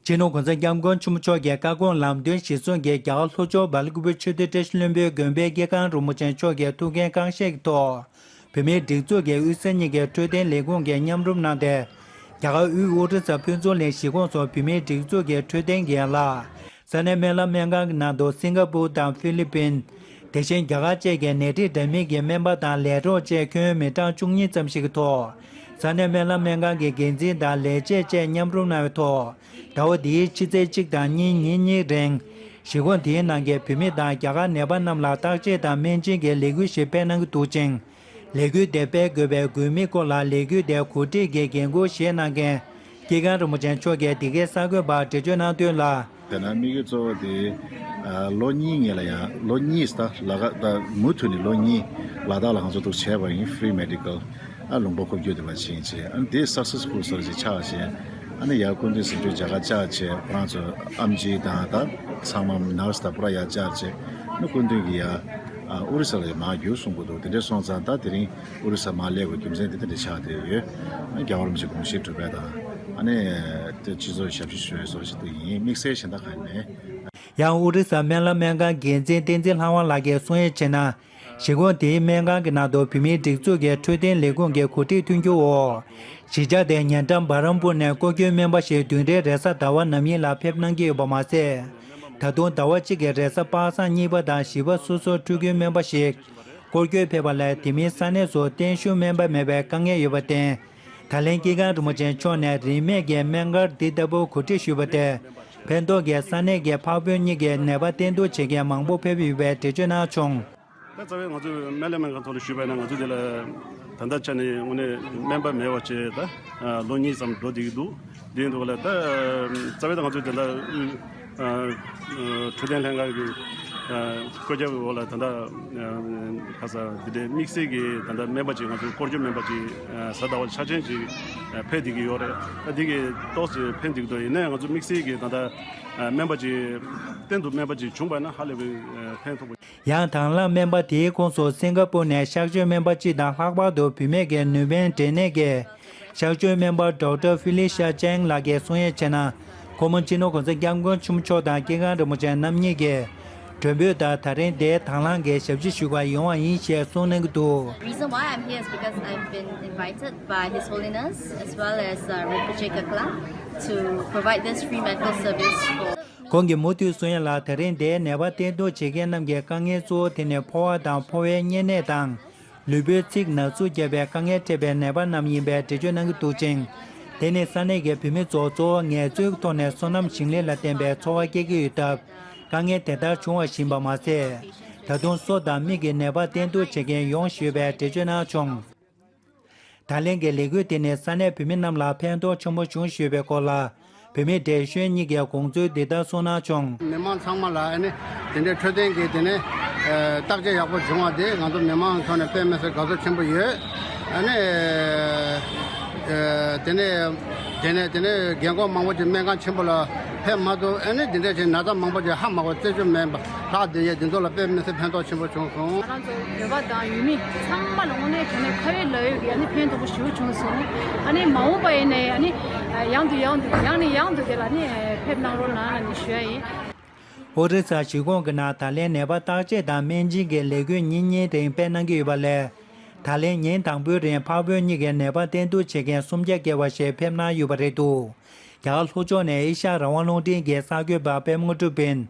སྤྱི་ནོར་༸གོང་ས་༸སྐྱབས་མགོན་ཆེན་པོ་མཆོག་གི་བཀའ་དགོངས་ལམ་སྟོན་གཞིར་བཟུང་གིས་རྒྱ་གར་ལྷོ་ཕྱོགས་སྦེལ་ཀོབ་ཆོས་སྡེ་བཀྲ་ཤིས་ལྷུན་པོའི་དགོན་པའི་དཀྱིལ་ཁང་རིན་པོ་ཆེ་མཆོག་གི་ཐུགས་འགན་བསྐྱངས་བཞེས་ཀྱི་ཐོག་བོད་མིའི་སྒྲིག་འཛུགས་ཀྱི་དབུས་ས་གཉིས་ཀྱི་འཕྲོད་བསྟེན་ལས་ཁུངས་ཀྱིས་མཉམ་རུབ་གནང་སྟེ། རྒྱ་གར་དབུས་ཨོ་རི་ས་ཕུན་ཚོགས་གླིང་གཞིས་ཁོངས་སུ་བོད་མིའི་སྒྲིག་འཛུགས་ཀྱི་འཕྲོད་བསྟེན་གྱི་ཡན་ལག་ས་གནས་སྨན་བླ་སྨན་ཁང་གི་ནང་དུ་སིང་ག་པུར་དང་ཧྥི་ལི་པིན། དེ་བཞིན་རྒྱ་གར་བཅས་ཀྱི་ནད་རིགས་འདྲ་མིན་གྱི་སྨན་པ་དང་ལས་རོགས་བཅས་ཁྱོན་མི་གྲངས་བཅུ་གཉིས་ཙམ་ཞིག་གི་ཐོག་ས་གནས་སྨན་བླ་སྨན་ཁང་གི་འགན་འཛིན་དང་ལས་བྱེད་བཅས་མཉམ་རུབ་གནང་བའི་ཐོག་ཟླ་བ་འདིའི་ཕྱི་ཚེས་གཅིག་དང་གཉིས་ཉིན་གཉིས་རིང་། གཞིས་ཁོངས་དེའི་ནང་གི་བོད་མི་དང་རྒྱ་གར་ནད་པ་རྣམས་ལ་བརྟག་དཔྱད་དང་སྨན་སྦྱིན་གྱི་ལས་འགུལ་ཞིག་སྤེལ་གནང་གི་འདུག་ཅིང་། ལས་འགུལ་དེ་སྤེལ་དགོས་པའི་དགོས་དམིགས་སྐོར་ལ་ལས་འགུལ་དེ་གོ་སྒྲིག་གི་འགན་འཁུར་བཞེས་གནང་མཁན་དཀྱིལ་ཁང་རིན་པོ་ཆེ་མཆོག་གིས་འདི་གའི་གསར་འགོད་པར་འགྲེལ་བརྗོད་གནང་དོན་ལ། དེ་ན་དམིགས་ཡུལ་གཙོ་བོ་དེ་ལོ་གཉིས་སྔོན་ལ་ཡང་ལོ་གཉིས་ད་ལ་ད་མུ་མཐུད་ནས་ལོ་གཉིས་ལ་དྭགས་ལ་ང་ཚོ་འདུག་བྱས་པ་ཡིན། ཧྥི་རི་མེ་ཌི་ཀལ་ཨ་ལུང་པ་འཁོར་སྐྱོད་དེ་བ་ཕྱིན་བྱས། ཨ་ནི་དེ་སག་སེ་སི་ཕུལ་སོར་ཅིག་ཆགས་བྱས། ཨ་ནི་ཡར་སྐུ་མདུན་གཟིམ་ཆུང་རྒྱ་གར་བཅར་བྱས། ཁོ་རང་ཚོ་ཨམ་ཆི་དང་ད་ཚང་མ་ནར་སི་དང་པུ་ར་ཡར་བཅར་བྱས། ཨ་ནི་སྐུ་མདུན་གྱིས་ཡར་ཨོ་རི་ས་ལ་མར་རྒྱུགས་གསུང་གི་འདུག་དེ་འདྲ་སོང་ཙང་ད་དེ་རིང་ཨོ་རི་ས་མར་སླེབས་དགོས་རྒྱུ་མཚན་དེ་དེ་འདྲ་ཆགས་བསྡད་ཡོད། ཨ་རྒྱལ་བ་རིན་པོ་ཆེ་དགོངས་བཞེས་གྲུབ་པ་དང་། ཨ་ནི་དེ་སྤྱི་ཚོགས་ཞབས་ཕྱི་ཞུ་བའི་སོགས་ཞིག་ཏུ་ཡིན། དམིགས་བསལ་གཞན་དག་གང་ཡང་མེད། ཡང་ཨོ་རི་ས་སྨན་བླ་སྨན་ཁང་འགན་འཛིན་བསྟན་འཛིན་ལྷ་དབང་ལགས་ཀྱིས་གསུང་ཡས་བྱས་ན། གཞིས་ཁོངས་དེའི་སྨན་ཁང་གི་ནང་དུ་བོད་མིའི་སྒྲིག་འཛུགས་ཀྱི་འཕྲོད་བསྟེན་ལས་ཁུངས་ཀྱི་གོ་སྒྲིག་མཐུན་འགྱུར་འོག་གཞིས་ཆགས་དེའི་ཉེ་འགྲམ་བྷ་རམ་པུར་ནས་སྐོར་སྐྱོད་སྨན་པ་ཞིག་བདུན་ཕྲག་རེས་གཟའ་ཟླ་བ་ནམ་ཡིན་ལ་ཕེབས་གནང་གི་ཡོད་པ་མ་ཟད། ད་དུང་ཟླ་བ་གཅིག་གི་རེས་གཟའ་པ་སངས་གཉིས་པ་དང་བཞི་པ་སོ་སོར་འཕྲོད་བསྐྱོད་སྨན་པ་ཞིག་སྐོར་སྐྱོད་ཕེབས་པ་ལས་དེ་མིན་ས་གནས་སུ་བརྟན་བཞུགས་སྨན་པ་མེད་པའི་དཀའ་ངལ་ཡོད་པར་བརྟེན། ད་ལན་དཀྱིལ་ཁང་རིན་པོ་ཆེ་མཆོག་ནས་རིན་མེད་ཀྱི་སྨན་སྒར་འདི་ལྟ་བུ་གོ་སྒྲིག་ཞུས་པ་དེ། ཕན་ཐོགས་ཀྱི་ས་གནས་ཀྱི་འཕགས་བོད་གཉིས་ཀྱི་ནད་པ་བསྟེན་གཏུག་བྱེད་མཁན་མང་པོ་ཕེབས་ཡོད་པའི་འགྲེལ་བརྗོད་གནང་བྱུང་། ད་རྩ་བའི་ང་ཚོས་སྨན་བླའི་སྨན་ཁང་ཐོག་ནས་ཞུས་པ་ཡིན་ན། ང་ཚོ་འདི་ལ་ད་ལྟ་ཆ་ནས་དངོས་གནས་སྨན་པ་མེད་པ་བྱས་ད་ལོ་གཉིས་ཙམ་འགྲོ་བསྡད་ཀྱི་འདུག་དེ་ཡིན་དུས་ལ་ད་རྩ་བའི་ད་ང་ཚོས་དེ་འདྲ་འཕྲོད་བསྟེན་ལྷན་ཁང་གི་བཀོད་ཁྱབ་འོག་ལ་ད་ལྟ་ཁ་ས་འདི་འདྲའི་དམིགས་བསལ་གྱི་ད་ལྟ་སྨན་པ་ཅིག་ང་ཚོའི་སྐོར་སྐྱོད་སྨན་པ་ཅིག་གཟའ་ཟླ་བ་འཆར་ཅན་ཅིག་ཕེབས་བསྡད་ཀྱི་ཡོད་རེད། ད་འདི་གི་ཏོག་ཙམ་ཕན་བསྡད་ཀྱི་འདུག་ཡིན་ནའི་ང་ཚོ་དམིགས་བསལ་གྱི་ད་ལྟ་སྨན་པ་ཅིག་གཏན་དུ་སྨན་པ་ཅིག་བྱུང་པ་ན་ཧ་ལས་པའི་ཕན་ཐོགས་པ། ཡང་དང་བླངས་སྨན་པ་དེའི་ཁོངས་སུ་སིང་ག་པུར་ནས་གཤགས་བཅོས་སྨན་པ་སྤྱི་དང་ལྷག་པར་དུ་བུད་མེད་ཀྱི་ནུས་པའི་འབྲས་ནད་ཀྱི་གཤགས་བཅོས་སྨན་པ་ཌོག་ཊར་ཧྥི་ལི་ཤ་ཅན་ལགས་ཀྱིས་གསུང་ཡས་བྱས་ན། ཁོ་མོ་སྤྱི་ནོར་༸གོང་ས་༸སྐྱབས་མགོན་ཆེན་པོ་མཆོག་དང་དཀྱིལ་ཁང་རིན་པོ་ཆེ་རྣམ་གཉིས་ཀྱིས་མགྲོན་འབོད་དང་ད་རིང་འདིར་དང་བླངས་ཀྱིས་ཞབས་ཕྱི་ཞུ་གར་ཡོང་བ་ཡིན་ཞེས་གསུངས་གནང་གི་འདུག The reason why I'm here is because I've been invited by His Holiness as well as uh, Rinpoche Kakla to provide this free medical service for ཁོང་གིས་མུ་མཐུད་གསུང་ཡ་ལ། ད་རིང་འདིའི་ནད་པ་བསྟེན་གཏུག་བྱེད་མཁན་རྣམས་ཀྱི་དཀའ་ངལ་གཙོ་བོ་དེ་ནི་ཕོ་བ་དང་ཕོ་བའི་གཉན་ནད་དང་། ལུས་པོའི་ཚིགས་ནག་འཛུགས་བརྒྱབ་པའི་དཀའ་ངལ་འཕྲད་པའི་ནད་པ་རྣམས་ཡིན་པའི་འགྲེལ་བརྗོད་གནང་གི་འདུག་ཅིང་། དེ་ནི་ས་གནས་ཀྱི་བུད་མེད་ཚོ་གཙོ་བོ་ངལ་རྩོལ་གྱི་ཐོག་ནས་སོ་ནམ་ཞིང་ལས་ལ་བརྟེན་པའི་འཚོ་བ་སྐྱེལ་གྱི་ཡོད་སྟབས། དཀའ་ངལ་དེ་ལྟར་བྱུང་བ་བཞིན་པ་མ་ཟད། ད་དུང་སོ་དང་མིག་གི་ནད་པ་བསྟེན་གཏུག་བྱེད་མཁན་ཡོང་བཞིན་ཡོད་པའི་འགྲེལ་བརྗོད་གནང་བྱུང་། ད་ལན་གྱི་ལས་འགུལ་དེ་ནི་ས་གནས་བོད་མི་རྣམས་ལ་ཕན་ཐོགས་ཆེན་པོ་བྱུང་བཞིན་ཡོད་པའི་སྐོར་ལ། བོད་མི་བགྲེས་གཞོན་གཉིས་ཀྱིས་དགོངས་ཚུལ་འདི་ལྟར་གསུངས་གནང་བྱུང་། མི་མང་ཚང་མ་ལ་ཨ་ནི་དེ་འདྲའི་འཕྲོད་བསྟེན་གྱི་དེ་ནས་བརྟག་དཔྱད་ཡག་པོ་བྱུང་བ་དེ་ང་ཚོ་མི་མང་ཐོག་ནས་དཔེ་མི་སྲིད་དགའ་ཚོར་ཆེན་པོ་ཡོད། ཨ་ནི་དེ་ནས་དེ་ནས་དེ་ནས་རྒན་གོག་མང་པོ་ཅིག་སྨན་ཁང་ཆེན་པོ་ལ་ཕེབས་མ་ཐུབ། ཨ་ནི་དེ་འདྲ་ཅིག་ན་ཚ་མང་པོ་ཅིག་ཧ་མ་གོ་རྩད་གཅོད་མེད་པ་ལྷག་བསྡད་ཡས་དེ་ཚོ་ལ་དཔེ་མི་སྲིད་ཕན་ཐོགས་ཆེན་པོ་བྱུང་སོང་། ང་རང་ཚོ་བོད་པ་དང་ཡུལ་མི་ཚང་མ་ལ་དངོས་གནས་དྲང་གནས་ཁ་བའི་ལག་གཡོག་གི་ཨ་ནི་ཕན་ཐོགས་པོ་ཞེ་པོ་བྱུང་སོང་། ཨ་ནི་མ་འོངས་པ་ཡིན་ནའི་ཨ་ནི་ཡང་དུ་ཡང་དུ་ཡང་ནས་ཡང་དུ་དེ་ལ་ནི་ཕེབས་གནང་རོགས་གནང་ལ་ནི་ཞུ་ཡ་ཡིན། ཨོ་རི་ས་གཞིས་ཁོངས་ཀྱི་ནང་ད་ལན་ནད་པ་བརྟག་དཔྱད་དང་སྨན་སྦྱིན་གྱི་ལས་འགུལ་ཉིན་གཉིས་རིང་སྤེལ་གནང་གི་ཡོད་པ་ལས། ད་ལན་ཉིན་དང་པོའི་རིང་འཕགས་བོད་གཉིས་ཀྱི་ནད་པ་བསྟེན་གཏུག་བྱེད་མཁན་སུམ་བརྒྱ་བརྒལ་བ་ཞིག་ཕེབས་གནང་ཡོད་པ་རེད་འདུག། རྒྱ་གར་ལྷོ་ཕྱོགས་ནས་ཨེ་ཤ་ཡ་རང་དབང་རླུང་འཕྲིན་གྱི་གསར་འགོད་པ་པད་མ་དངོས་གྲུབ་ཡིན།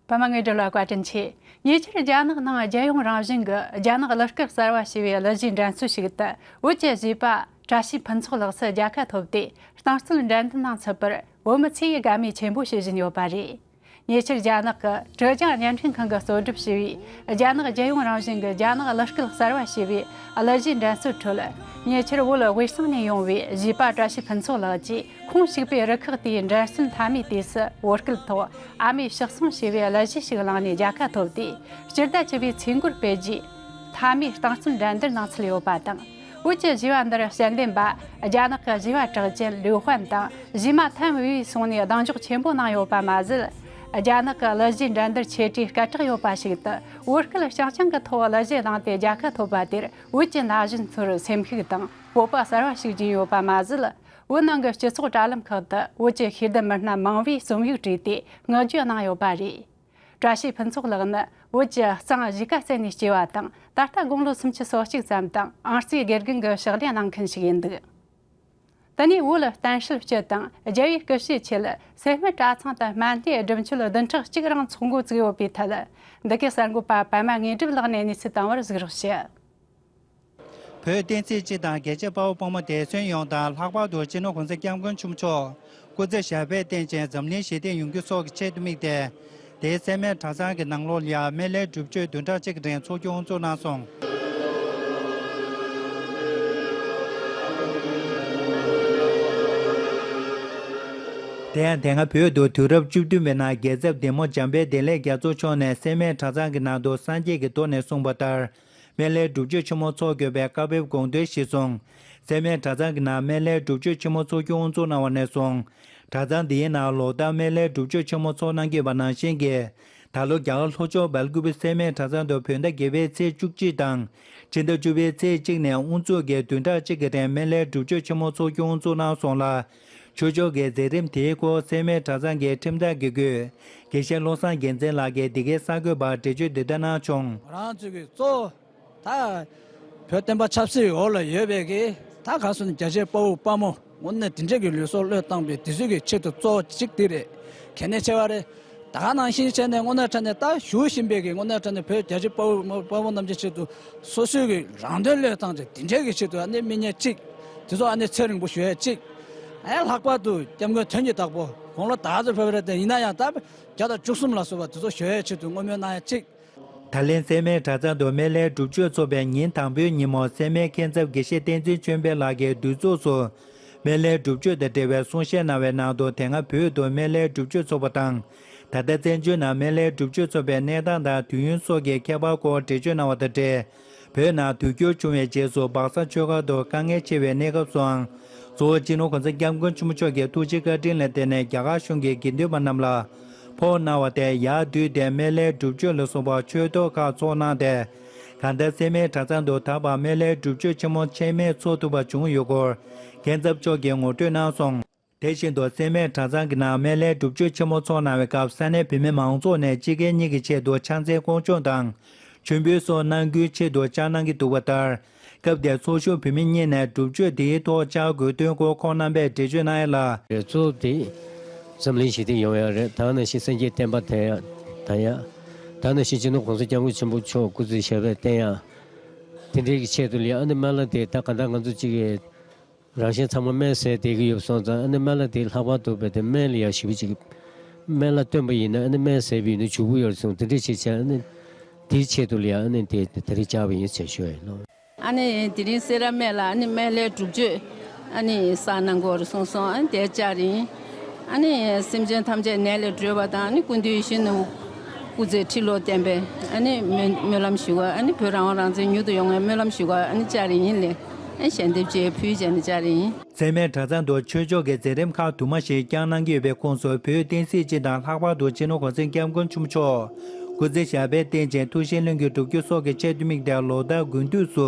པད་མ་དངོས་གྲུབ་ལ་བཀའ་དྲིན་ཆེ། ཉེ་ཆར་རྒྱ་ནག་ནང་རྒྱལ་ཡོངས་རང་བཞིན་གྱི་རྒྱ་ནག་གླུ་སྐད་གསར་བ་ཞེས་པའི་གླུ་གཞས་འགྲན་རྩོད་ཞིག་ཏུ་བོད་ཀྱི་གཞས་པ་བཀྲ་ཤིས་ཕུན་ཚོགས་ལགས་སུ་རྒྱལ་ཁ་ཐོབ་སྟེ། རྟིང་རྩོད་འགྲན་བསྡུར་ནང་ཚུད་པར་བོད་མི་ཚོས་དགའ་མོས་ཆེན་པོ་བྱེད་བཞིན་ཡོད་པ་རེད། ཉེ་ཆར་རྒྱ་ནག་གི་ཀྲེ་ཅང་བརྙན་འཕྲིན་ཁང་གིས་གཙོ་སྒྲུབ་བྱས་པའི་རྒྱ་ནག་རྒྱལ་ཡོངས་རང་བཞིན་གྱི་རྒྱ་ནག་གླུ་སྐད་གསར་བ་ཞེས་པའི་གླུ་གཞས་འགྲན་རྩོད་ཁྲོད། ཉེ་ཆར་བོད་དབུས་གཙང་ནས་ཡོང་བའི་གཞས་པ་བཀྲ་ཤིས་ཕུན་ཚོགས་ལགས་ཀྱིས་ཁོང་ཞུགས་པའི་རུ་ཁག་དེའི་འགྲན་རྩོད་མཐའ་མའི་དུས་སུ་བོད་སྐད་ཐོག་ཨ་མའི་ཕྱག་ཟུང་ཞེས་པའི་གླུ་གཞས་ཤིག་བླངས་ནས་རྒྱལ་ཁ་ཐོབ་སྟེ། སྤྱི་ཟླ་བཅུ་པའི་ཚེས་འགོར་སྤེལ་རྒྱུའི་མཐའ་མའི་རྟིང་རྩོད་འགྲན་བསྡུར་ནང་ཚུད་ཡོད་པ་དང་། བོད་ཀྱི་གཞས་པ་འདིར་དཔྱད་འདེམས་པ་རྒྱ་ནག་གི་གཞས་པ་གྲགས་ཅན་ལུའུ་ཧན་དང་གཞས་མ་ཐན་ཝུའུ་སོང་ནས་གདེང་འཇོག་ཆེན་པོ་གནང་ཡོད་པ་མ་ཟད། རྒྱ་ནག་གི་གླུ་གཞས་འགྲན་བསྡུར་ཆེ་གྲས་སྐད་གྲགས་ཡོད་པ་ཞིག་ཏུ་བོད་སྐད་རྐྱང་རྐྱང་གི་ཐོག་གླུ་གཞས་བླངས་ཏེ་རྒྱལ་ཁ་ཐོབ་པ་དེར་བོད་ཀྱི་ན་གཞོན་ཚོར་སེམས་ཤུགས་དང་སྤོབས་པ་གསར་བ་ཞིག་སྦྱིན་ཡོད་པ་མ་ཟད། བོད་ནང་གི་སྤྱི་ཚོགས་དྲ་ལམ་ཁག་ཏུ་བོད་ཀྱི་ཤེས་ལྡན་མི་སྣ་མང་བོས་རྩོམ་ཡིག་བྲིས་ཏེ་བསྔགས་བརྗོད་གནང་ཡོད་པ་རེད། བཀྲ་ཤིས་ཕུན་ཚོགས་ལགས་ནི་བོད་ཀྱི་གཙང་གཞིས་ཀ་རྩེ་ནས་སྐྱེས་པ་དང་། ད་ལྟ་དགུང་ལོ་སུམ་ཅུ་སོ་གཅིག་ཙམ་དང་། ཨང་རྩིས་དགེ་རྒན་གྱི་ཕྱག་ལས་གནང་མཁན་ཞིག་ཡིན་འདུག། དེ་ནས་བོད་གཏན་སྲོལ་སྤྱི་དང་རྒྱལ་བའི་སྐུ་ཕྱྭའི་ཆེད་སད་སྨད་གྲྭ་ཚང་དུ་སྨན་བདེ་སྒྲུབ་མཆོད་བདུན་ཕྲག་གཅིག་རིང་ཚོགས་འགོ་བཙུགས་ཡོད་པའི་ཐད། འདི་གའི་གསར་འགོད་པ་པད་མ་དངོས་གྲུབ་ལགས་ནས་གནས་ཚུལ་དང་པོར་གཟིགས་རོགས་ཞུ། བོད་བསྟན་སྲིད་སྤྱི་དང་རྒྱལ་གཅེས་དཔའ་བོ་དཔའ་མོ་འདས་གསོན་ཡོངས་དང་། ལྷག་པར་དུ་སྤྱི་ནོར་གོང་ས་སྐྱབས་མགོན་ཆེན་པོ་མཆོག་སྐུ་ཚེ་ཞབས་པད་བརྟན་ཅིང་འཛམ་གླིང་ཞི་བདེ་ཡོང་རྒྱུ་སོགས་ཀྱི་ཆེད་དུ་དམིགས་ཏེ། དེའི་སད་སྨད་གྲྭ་ཚང་གི་ནང་ལོགས་ལ་ཡང་སྨན་བླའི་སྒྲུབ་མཆོད་བདུན་ཕྲག་གཅིག་གི་རིང་ཚོགས་རྒྱུ་དབུ་འཛུགས་གནང་སོང་། དེ་ཡང་དེ་སྔ་བོད་དུ་དུས་རབས་བཅུ་བདུན་པའི་ནང་རྒྱལ་ཚབ་བདེ་མོ་འཇམ་དཔལ་བདེ་ལེགས་རྒྱ་མཚོ་མཆོག་ནས་སད་སྨད་གྲྭ་ཚང་གི་ནང་དུ་སངས་རྒྱས་ཀྱི་མདོ་ནས་གསུངས་པ་ལྟར། སྨན་བླའི་སྒྲུབ་མཆོད་ཆེན་མོ་འཚོགས་དགོས་པའི་བཀའ་ཕེབས་དགོངས་དོན་གཞིར་བཟུང་། སད་སྨད་གྲྭ་ཚང་གི་ནང་སྨན་བླའི་སྒྲུབ་མཆོད་ཆེན་མོ་འཚོགས་རྒྱུ་དབུ་འཛུགས་གནང་བ་ནས་བཟུང་། གྲྭ་ཚང་འདིའི་ནང་ལོ་ལྟར་སྨན་བླའི་སྒྲུབ་མཆོད་ཆེན་མོ་འཚོགས་གནང་གི་ཡོད་པ་ནང་བཞིན་གྱི། ད་ལོ་རྒྱ་གར་ལྷོ་ཕྱོགས་སྦེལ་ཀུ་པེ་སད་སྨད་གྲྭ་ཚང་དུ་བོད་ཟླ་བརྒྱད་པའི་ཚེས་བཅུ་གཅིག་དང་། སྤྱི་ཟླ་བཅུ་པའི་ཚེས་གཅིག་ནས་དབུ་འཛུགས་ཀྱིས་བདུན་ཕྲག་གཅིག་གི་རིང་སྨན་བླའི་སྒྲུབ་མཆོད་ཆེན་མོ་འཚོགས་རྒྱུ་དབུ་འཛུགས་གནང་སོང་ལ། ཆོས་ཕྱོགས་ཀྱི་མཛད་རིམ་དེའི་སྐོར་སད་སྨད་གྲྭ་ཚང་གི་ཁྲིམས་བདག་དགེ་བསྐོས་དགེ་བཤེས་བློ་བཟང་རྒྱལ་མཚན་ལགས་ཀྱིས་འདི་གའི་གསར་འགོད་པར་འགྲེལ་བརྗོད་འདི་ལྟར་གནང་བྱུང་། ང་རང་ཚོ་གི་གཙོ་བོ་ད་བོད་བསྟན་པ་ཆབ་སྲིད་འོག་ལ་ཡོད་པའི་གི་ད་ག་སོ་ནི་རྒྱ་ཆེའི་དཔའ་བོ་དཔའ་མོ་དངོས་གནས་དེ་འདྲས་ཀྱི་ལུས་སྲོག་བློས་བཏང་པའི་དེ་ཚོའི་གི་ཆེད་དུ་གཙོ་བོ་གཅིག་དེ་རེད། གལ་གནད་ཆེ་བ་རེད། ད་ག་ནང་བཞིན་བྱས་ནས་དངོས་གནས་དྲང་གནས་ད་བཞུགས་བཞིན་པའི་གི་དངོས་གནས་དྲང་གནས་བོད་རྒྱ་ཆེའི་དཔའ་བོ་དཔའ་བོ་རྣམས་ཀྱི་ཆེད་དུ་སོ་སོའི་གི་རང་དོན་བློས་བཏང་བྱས་དེ་འདྲས་ཀྱི་ཆེད་དུ་ཨ་ནི་མི་ཉེ་གཅིག་དེ་ཚོ་ཨ་ནི་ཚེ་རིང་པོ་བཞུགས་ཡས་གཅིག་ཨེ་ལྷག་པར་དུ་སྐྱབས་མགོན་དོན་གྱི་བདག་པོ་དགུང་ལོ་ད་ཚོད་ཕེབས་རེད་དེ་ཡིན་ན་ཡང་ད་བརྒྱ་དང་བཅུ་གསུམ་ལ་སོགས་པ་དེ་ཚོ་བཞུགས་ཡས་ཆེད་དུ་བསྔོ་སྨོན་གནང་ཡས་གཅིག་ད་ལན་སད་སྨད་གྲྭ་ཚང་དུ་སྨན་བླའི་སྒྲུབ་མཆོད་ཚོགས་པའི་ཉིན་དང་པོའི་ཉིན་མོ་སད་སྨད་མཁན་ཚབ་དགེ་བཤེས་བསྟན་འཛིན་ཆོས་འཕེལ་ལགས་ཀྱིས་འདུ་ཚོགས་སུ་སྨན་བླའི་སྒྲུབ་མཆོད་དང་འབྲེལ་བའི་གསུང་བཤད་གནང་བའི་ནང་དུ། དེ་སྔ་བོད་དུ་སྨན་བླའི་སྒྲུབ་མཆོད་ཚོགས་པ་དང་། ད་ལྟ་བཙན་བྱོལ་ནང་སྨན་བླའི་སྒྲུབ་མཆོད་ཚོགས་པའི་གནས་སྟངས་དང་དུས་ཡུན་སོགས་ཀྱི་ཁྱད་པར་སྐོར་འགྲེལ་བརྗོད་གནང་བ་དང་འབྲེལ། བོད་ནང་དུས་འགྱུར་བྱུང་བའི་རྗེས་སུ་སྦག་ས་ཆོས་སྒར་དུ་དཀའ་ངལ་ཆེ་བའི་གནས་སྐབས་སུའང་། གཙོ་བོ་སྤྱི་ནོར་གོང་ས་སྐྱབས་མགོན་ཆེན་པོ་མཆོག་གི་ཐུགས་རྗེ་བཀའ་དྲིན་ལ་བརྟེན་ནས་རྒྱ་གར་གཞུང་གི་དགེ་འདུན་པ་རྣམས་ལ་ཕོགས་གནང་བ་དེ་ཡར་བསྡུས་ཏེ་སྨན་བླའི་སྒྲུབ་མཆོད་ལ་སོགས་པ་ཆོས་ཐོག་ཁག་ཚོགས་གནང་སྟེ། གང་ལྟར་སད་སྨད་གྲྭ་ཚང་དུ་ད་བར་སྨན་བླའི་སྒྲུབ་མཆོད་ཆེན་མོ་ཆད་མེད་འཚོགས་ཐུབ་པ་བྱུང་ཡོད་སྐོར་མཁན་ཚབ་མཆོག་གིས་ངོ་སྤྲོད་གནང་སོང་། དེ་བཞིན་དུ་སད་སྨད་གྲྭ་ཚང་གི་ནང་སྨན་བླའི་སྒྲུབ་མཆོད་ཆེན་མོ་འཚོགས་གནང་བའི་སྐབས་ས་གནས་བོད་མི་མང་ཚོགས་ནས་སྤྱི་སྒེར་གཉིས་ཀྱི་ཆེད་དུ་ཕྱག་འཚལ་སྐོང་ཆོག་དང་། མཆོད་འབུལ་སོགས་གནང་རྒྱུའི་ཆེད་དུ་བཅར་གནང་གི་འདུག་པ་ལྟར། སྐབས་དེར་ཚོགས་ཞུགས་བོད་མི་གཉིས་ནས་སྒྲུབ་མཆོད་དེའི་ཐོག་བཅར་དགོས་དོན་སྐོར་ཁོང་རྣམ་པས་འགྲེལ་བརྗོད་གནང་ཡ་ལ། གཙོ་བོ་དེ་འཛམ་གླིང་ཞི་བདེ་ཡོང་ཡ་རེད། ད་ག་ནང་བཞིན་སངས་རྒྱས་བསྟན་པ་དར་ཡ་དར་ཡ། ད་ག་ནང་བཞིན་སྤྱི་ནོར་གོང་ས་སྐྱབས་མགོན་ཆེན་པོ་མཆོག་སྐུ་ཚེ་ཞབས་པད་བརྟན་ཡ། དེ་འདྲའི་གི་ཆེད་དུ་ལ་ཡ། ཨ་ནི་སྨན་བླ་དེ་ད་ག་ད་ང་ཚོ་གཅིག་གི་རང་གཞན་ཚང་མ་སྨན་ཟས་བསྡད་ཀྱི་ཡོད་སོང་ཙང་། ཨ་ནི་སྨན་བླ་དེ་ལྷག་པར་དུ་བས་དེ་སྨན་ལ་ཡ་ཞེ་པོ་ཅིག་ སྨན་བླ་བསྟེན་པ་ཡིན་ན་ཨ་ནི་སྨན་ཟས་པ་ཡིན་ན་བྱུག་པོ་ཡོད་སོང་དེ་འདྲ་བྱེད་བྱས་ཨ་ནི་དེའི་ཆེད་དུ་ལ་ཡང་ཨ་ནི་དེ་དེ་རིང་བཅར་བ་ཡིན་ཟེར་ཞུ་ཡ་ཡིན་ནོ། ཨ་ནི་དེ་རིང་སེ་ར་སྨད་ལ་ཨ་ནི་སྨན་བླའི་སྒྲུབ་མཆོད་ཨ་ནི་བསགས་གནང་དགོས་རེད་གསུངས་སོང་། ཨ་ནི་དེ་བཅར་ཡིན། ཨ་ནི་སེམས་ཅན་ཐམས་ཅད་ནད་ལས་གྲོལ་བ་དང་ཨ་ནི་ཀུན་འདུས་ཡིད་བཞིན་ནོར་བུ་སྐུ་ཚེ་ཁྲི་ལོ་བརྟན་པའི་ཨ་ནི་སྨོན་སྨོན་ལམ་ཞུ་བ། ཨ་ནི་བོད་རང་དབང་རང་བཙན་མྱུར་དུ་ཡོང་བའི་སྨོན་ལམ་ཞུ་བ་ཨ་ནི་བཅར་ཡིན་ལེ། ཨ་ནི་ཞལ་འདེབས་ཅིག་ཕུལ་བྱས་ནས་བཅར་ཡིན། མཚན་སྨད་གྲྭ་ཚང་དུ་ཆོས་ཕྱོགས་ཀྱི་མཛད་རིམ་ཁག་དུ་མ་ཞིག་བསྐྱངས་གནང་གི་ཡོད་པའི་ཁོངས་སུ་བོད་བསྟན་སྲིད་སྤྱི་དང་ལྷག་པར་དུ་སྤྱི་ནོར་གོང་ས་སྐྱབས་མགོན་ཆེན་པོ་མཆོག་སྐུ་ཚེ་ཞབས་པད་བརྟན་ཅིང་ཐུགས་བཞེད་ལྷུན་གྱིས་གྲུབ་རྒྱུ་སོགས་ཀྱི་ཆེད་དུ་དམིགས་ཏེ་ལོ་ལྟར་དགུན་དུས་སུ་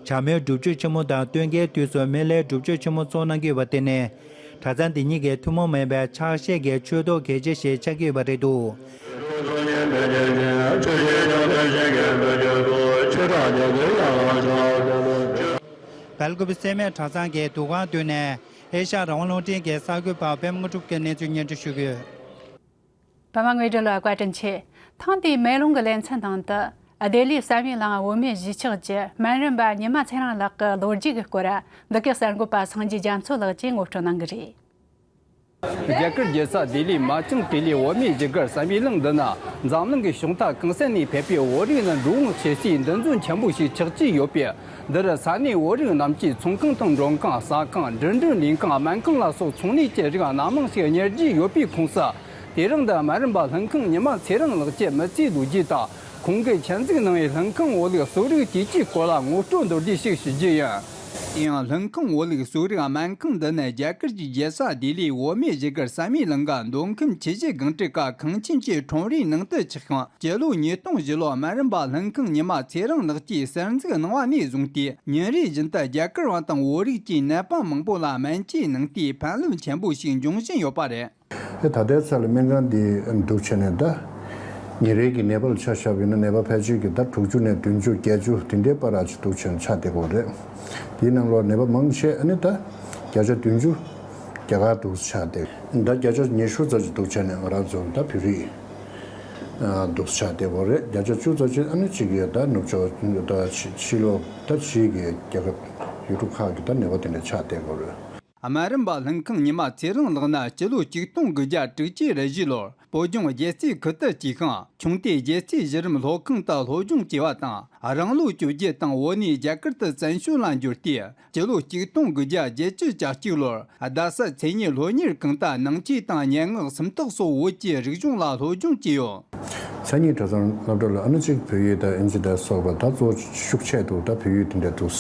བྱ་མོའི་སྒྲུབ་མཆོད་ཆེན་མོ་དང་སྟོན་ཁའི་དུས་སུ་སྨན་བླའི་སྒྲུབ་མཆོད་ཆེན་མོ་འཚོགས་གནང་གི་ཡོད་པ་དེ་ནི་གྲྭ་ཚང་འདི་ཉིད་ཀྱི་ཐུན་མོང་མིན་པའི་ཕྱག་བཞེས་ཀྱི་ཆོས་ཐོག་གལ་ཆེ་ཞིག་ཆགས་ཀྱི་ཡོད་པ་རེད་འདུག་སྦེལ་ཀོབ་སེ་མེད་གྲྭ་ཚང་གི་འདུ་ཁང་མདུན་ནས་ཨེ་ཤ་ཡ་རང་དབང་རླུང་འཕྲིན་གྱི་གསར་འགོད་པ་པད་མ་དངོས་གྲུབ་ཀྱིས་གནས་ཚུལ་སྙན་སྒྲོན་ཞུ་གི་ཡོད། པད་མ་དངོས་གྲུབ་ལགས་བཀའ་དྲིན་ཆེ། ཐེངས་འདིའི་མེ་ལོང་གི་ལེ་ཚན་ནང་དུ་བདེ་ལེགས་བསམ་ཡས་གླིང་བོད་མིའི་གཞིས་ཆགས་ཀྱི་སྨན་རམས་པ་ཉི་མ་ཚེ་རིང་ལགས་ཀྱི་ལོ་རྒྱུས་ཀྱི་སྐོར་འདི་གའི་གསར་འགོད་པ་སངས་རྒྱས་རྒྱ་མཚོ་ལགས་ཀྱིས་ངོ་སྤྲོད་གནང་གི་རེད། རྒྱ་གར་རྒྱལ་ས་ལྡི་ལི་མ་ཅང་ཏི་ལི་བོད་མིའི་བཞུགས་སྒར་བསམ་ཡས་གླིང་འདི་ན་འཛམ་གླིང་གི་ཕྱོགས་མཐའ་གང་ས་ནས་ཕེབས་པའི་བོད་རིགས་ནི་འགྲོ་འོང་བྱེད་སའི་འདུ་འཛོམས་ཆེན་པོ་ཞིག་ཆགས་ཀྱི་ཡོད་པས། འདིར་ས་གནས་བོད་རིགས་རྣམས་ཀྱིས་ཚོང་ཁང་དང་མགྲོན་ཁང་། ཟ་ཁང་། འགྲིམ་འགྲུལ་ལས་ཁང་། སྨན་ཁང་ལ་སོགས་ཚོང་ལས་ཀྱི་རིགས་སྣ་མང་ཞིག་གཉེར་གྱི་ཡོད་པའི་ཁོངས་སུ། དེ་རིང་འདི་སྨན་རམས་པ་ལྷུན་ཁང་ཉི་མ་ཚེ་རིང་ལགས་ཀྱི་མི་ཚེའི་ལོ་རྒྱུས་དང་། ཁོང་གིས་ཆེད་འཛུགས་གནང་བའི་ལྷུན་ཁང་བོད་ལུགས་གསོ་རིག་བཅོས་སྐྱེས་སྐོར་ལ་ངོ་སྤྲོད་མདོར་བསྡུས་ཤིག་ཞུ་རྒྱུ་ཡིན། དེ་ཡང་ལྷུན་ཁང་བོད་ལུགས་གསོ་རིག་སྨན་ཁང་འདི་ནི་རྒྱ་གར་གྱི་རྒྱལ་ས་ལྡི་ལིའི་བོད་མིའི་བཞུགས་སྒར་བསམ་ཡས་གླིང་གི་མདོ་ཁམས་ཆུ་བཞི་སྒང་དྲུག་གི་ཁང་ཆེན་གྱི་ཁྲོམ་རའི་ནང་དུ་ཆགས་ཤིང་། སྤྱི་ལོ་ཉིས་སྟོང་བཞི་ལོར་སྨན་རམས་པ་ལྷུན་ཁང་ཉི་མ་ཚེ་རིང་ལགས་ཀྱིས་གསར་འཛུགས་གནང་བ་ནས་བཟུང་སྟེ། ཉིན་རེ་བཞིན་དུ་རྒྱ་གར་བ་དང་བོད་རིགས་ཀྱི་ནད་པ་མང་པོ་ལ་སྨན་བཅོས་གནང་སྟེ་ཕན་རླབས་ཆེན་པོ་ཞིག་འབྱུང་བཞིན་ཡོད་པ་རེད། ད་ལྟའི་ཆར་ལ་སྨན་ཁང་འདི་འདུག་བྱས་ནས་ད། ཉིན་རེ་གི་ནད་པ་ལ་ཆ་བཞག་པ་ཡིན་ན་ནད་པ་ཕལ་ཆེར་གྱི་ད་དྲུག་ཅུ་ནས་བདུན་ཅུ་བརྒྱད་ཅུ་དེ་འདྲའི་བར་ལ་ཅིག་འདུག་བྱས་ནས་ཆགས་བསྡད་ཀྱི་ཡོད་རེད། དེའི་ནང་ལོགས་ནད་པ་མང་ཆེ་ཨ་ནི་ད་བརྒྱ་ཆ་བདུན་ཅུ་རྒྱ་གར་འདུག་ཆགས་བསྡད། ད་བརྒྱ་ཆ་ཉི་ཤུ་ཙམ་ཅིག་འདུག་བྱས་ནས་ང་རང་ཚོ་ད་བོད་རིགས་འདུག་ཆགས་བསྡད་ཀྱི་ཡོད་རེད། བརྒྱ་ཆ་བཅུ་ཙམ་ཅིག་ཨ་ནི་ཅིག་གི་ད་ནུབ་ཕྱོགས་ད་ཕྱི་ཕྱི་ལོགས་ད་ཕྱིའི་གི་རྒྱལ་ཁབ་ཡུལ་གྲུ་ཁག་གི་ད་ནད་པ་དེ་འདྲ་ཆགས་བསྡད་ཀྱི་ཡོད་རེད། སྨན་རམས་པ་ལྷུན་ཁང་ཉི་མ་ཚེ་རིང་ལགས་ནི་སྤྱི་ལོ་ཆིག་སྟོང་དགུ་བརྒྱ་དྲུག་ཅུ་རེ་བཞི་ལོར་བོད་ལྗོངས་རྒྱལ་རྩེ་ཁུལ་དུ་སྐྱེས་ཤིང་། ཆུང་དུས་རྒྱལ་རྩེ་གཞི་རིམ་སློབ་ཁང་དུ་སློབ་སྦྱོང་བྱས་པ་དང་། རང་ལོ་བཅོ་བརྒྱད་དང་བོད་ནས་རྒྱ་གར་དུ་བཙན་བྱོལ་ལ་འབྱོར་ཏེ། སྤྱི་ལོ་ཆིག་སྟོང་དགུ་བརྒྱ་བརྒྱད་ཅུ་གྱ་གཅིག་ལོར་རྡ་ས་མཚན་ཉིད་སློབ་གཉེར་ཁང་དུ་ནང་ཆོས་དང་སྙན་ངག་སུམ་རྟགས་སོགས་བོད་ཀྱི་རིག་གཞུང་ལ་སློབ་སྦྱོང་བྱས་ཡོད། མཚན་ཉིད་གྲྭ་ཚང་སློབ་གྲྭ་ལ་ཨ་ནི་གཅིག་བོད་ཡིག་དང་ཨིན་ཇི་དང་སོགས་པ་ད་གཙོ་ཤུགས་ཆེད་དུ་ད་བོད་ཡིག་དེ་འདྲ་འདུག་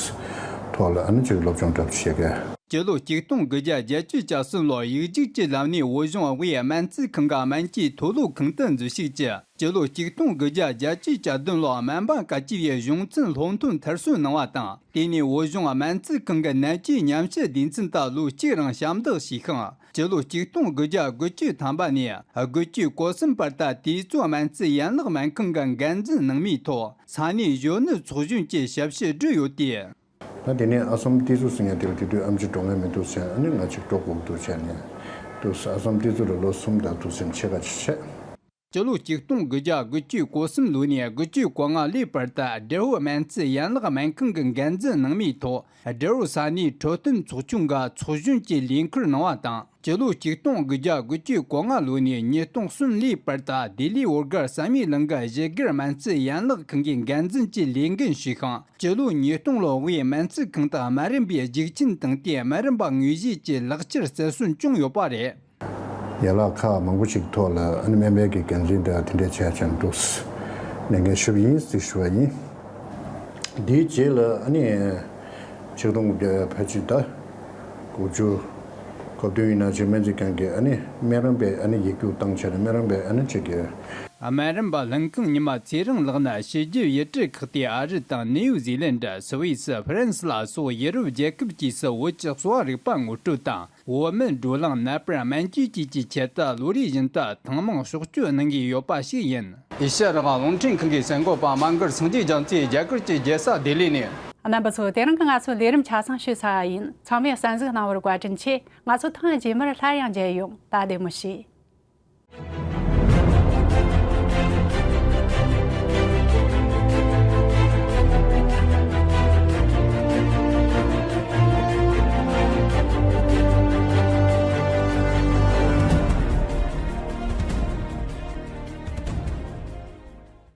ཐོག་ལ་ཨ་ནི་གཅིག་སློབ་སྦྱོང་འདྲ་པོ་བྱེད་མཁན། སྤྱི་ལོ་ཆིག་སྟོང་དགུ་བརྒྱ་བརྒྱད་ཅུ་གྱ་གསུམ་ལོར་ཡིག་རྒྱུགས་ཀྱི་ལམ་ནས་བོད་གཞུང་དབུས་སྨན་རྩིས་ཁང་གི་སྨན་བཅོས་མཐོ་སློབ་ཁང་དུ་འཛུལ་ཞུགས་ཀྱིས། སྤྱི་ལོ་ཆིག་སྟོང་དགུ་བརྒྱ་བརྒྱད་ཅུ་གྱ་བདུན་ལོར་སྨན་པ་བཀའ་བཅུ་པའི་གཞུང་ཚན་སློབ་ཐོན་མཐར་སོན་གནང་བ་དང་། དེ་ནས་བོད་གཞུང་སྨན་རྩིས་ཁང་གི་ནད་བཅོས་ཉམས་ཞིབ་སྡེ་ཚན་དུ་ལོ་གཅིག་རིང་ཞབས་འདེགས་ཞུས་ཤིང་། སྤྱི་ལོ་ཆིག་སྟོང་དགུ་བརྒྱ་དགུ་བཅུ་ཐམ་པ་ནས་དགུ་བཅུ་གོ་གསུམ་བར་དུ་དུས་གཙོ་སྨན་རྩིས་ཡན་ལག་སྨན་ཁང་གི་འགན་འཛིན་གནང་མིའི་ཐོག་ས་གནས་གཞོན་ནུ་ཚོགས་གཞོན་གྱི་ཞབས་ཕྱི་བགྲོས་ཡོད་དེ། ད་དེ་ནས་ཨ་སམ་ཏི་ཙུ་ཟེར་མཁན་དེ་ལ་དེ་དུས་ཨེམ་ཆི་འགྲོ་མཁན་མི་འདུག་ཟེར། ཨ་ནི་ང་གཅིག་འགྲོ་དགོས་འདུག་བྱས་ནས་འདུག་ཨ་སམ་ཏི་ཙུ་ལ་ལོ་གསུམ་དང་འདུག་ཟེར་ཕྱེད་ཀ་ཅིག་བྱས། སྤྱི་ལོ་ཆིག་སྟོང་དགུ་བརྒྱ་དགུ་བཅུ་གོ་གསུམ་ལོ་ནས་དགུ་བཅུ་གོ་ལྔ་ལོའི་བར་དུ་ཌེ་ཧོ་སྨན་རྩིས་ཡན་ལག་སྨན་ཁང་གི་འགན་འཛིན་གནང་མིའི་ཐོག་ཌེ་ཧོ་ས་གནས་འཕྲོད་བསྟེན་ཚོགས་ཆུང་གི་ཚོགས་གཞོན་གྱི་ལས་འཁུར་གནང་བ་དང་། སྤྱི་ལོ་ཆིག་སྟོང་དགུ་བརྒྱ་དགུ་བཅུ་གོ་ལྔ་ལོ་ནས་ཉིས་སྟོང་གསུམ་ལོའི་བར་དུ་ལྡི་ལིའི་བོད་སྒར་བསམ་ཡས་གླིང་གི་བཞུགས་སྒར་སྨན་རྩིས་ཡན་ལག་ཁང་གི་འགན་འཛིན་གྱི་ལས་འགན་ཞུས་ཤིང་། སྤྱི་ལོ་ཉིས་སྟོང་ལོར་དབུས་སྨན་རྩིས་ཁང་དུ་སྨན་རམས་པའི་རྒྱུགས་ཆེན་བཏང་སྟེ་སྨན་རམས་པ་དངོས་གཞི་གྱི་ལག་ཁྱེར་རྩེར་སོན་བསྐྱངས་ཡོད་པ་རེད། ཡན་ལག་ཁག་མང་པོ་ཞིག་ཐོག་ལ་ཨ་ནི་སྨན་པའི་གི་འགན་འཛིན་དང་དེ་འདྲའི་བྱས་ཀྱང་འདུག་ལས་འགན་ཞུས་པ་ཡིན་ཟེར་ཞུ་བ་ཡིན། དེའི་རྗེས་ལ་ཨ་ནི་ཆིག་སྟོང་དགུ་བརྒྱ་ཕལ་ཆེར་ད་དགུ་བཅུ་གོ་བདུན་ཡིན་ན་ཅིག་སྨན་རྩིས་ཁང་གི་ཨ་ནི་སྨན་རམས་པའི་ཨ་ནི་ཡིག་རྒྱུགས་བཏང་བྱས་ནས་སྨན་རམས་པའི་ཨ་ནི་ཅིག་གི་སྨན་རམས་པ་ལྷུན་ཁང་ཉི་མ་ཚེ་རིང་ལགས་ནི་ཕྱི་རྒྱལ་ཡུལ་གྲུ་ཁག་སྟེ་ཨ་རི་དང་ནིའུ་ཟི་ལན་ཌ། སུ་ཝེ་སི། ཧྥ་རན་སི་ལ་སོགས་ཡུ་རོབ་རྒྱལ་ཁབ་བཅས་སུ་བོད་ཀྱི་གསོ་བ་རིག་པ་ངོ་སྤྲོད་དང་། བོད་སྨན་བགྲོ་གླེང་ནད་པར་སྨན་བཅོས་བཅས་ཀྱི་ཆེད་དུ་ལོ་རེ་བཞིན་དུ་ཐེངས་མང་ཕྱོགས་བསྐྱོད་གནང་གི་ཡོད་པ་ཞིག་ཡིན། ཨེ་ཤ་ཡ་རང་དབང་རླུང་འཕྲིན་ཁང་གི་གསར་འགོད་པ་མ་གར་སངས་རྒྱས་རྒྱ་མཚོས་རྒྱ་གར་གྱི་རྒྱལ་ས་ལྡི་ལི་ནས། རྣམ་པ་ཚོ། དེ་རིང་གི་ང་ཚོའི་ལས་རིམ་ཆ་ཚང་ཞུས་ཚར་བ་ཡིན། ཚང་མས་གསན་གཟིགས་གནང་བར་བཀའ་དྲིན་ཆེ། ང་ཚོ་ཐེངས་རྗེས་མར་སླར་ཡང་མཇལ་ཡོང་། ད་བདེ་མོ་བྱོས།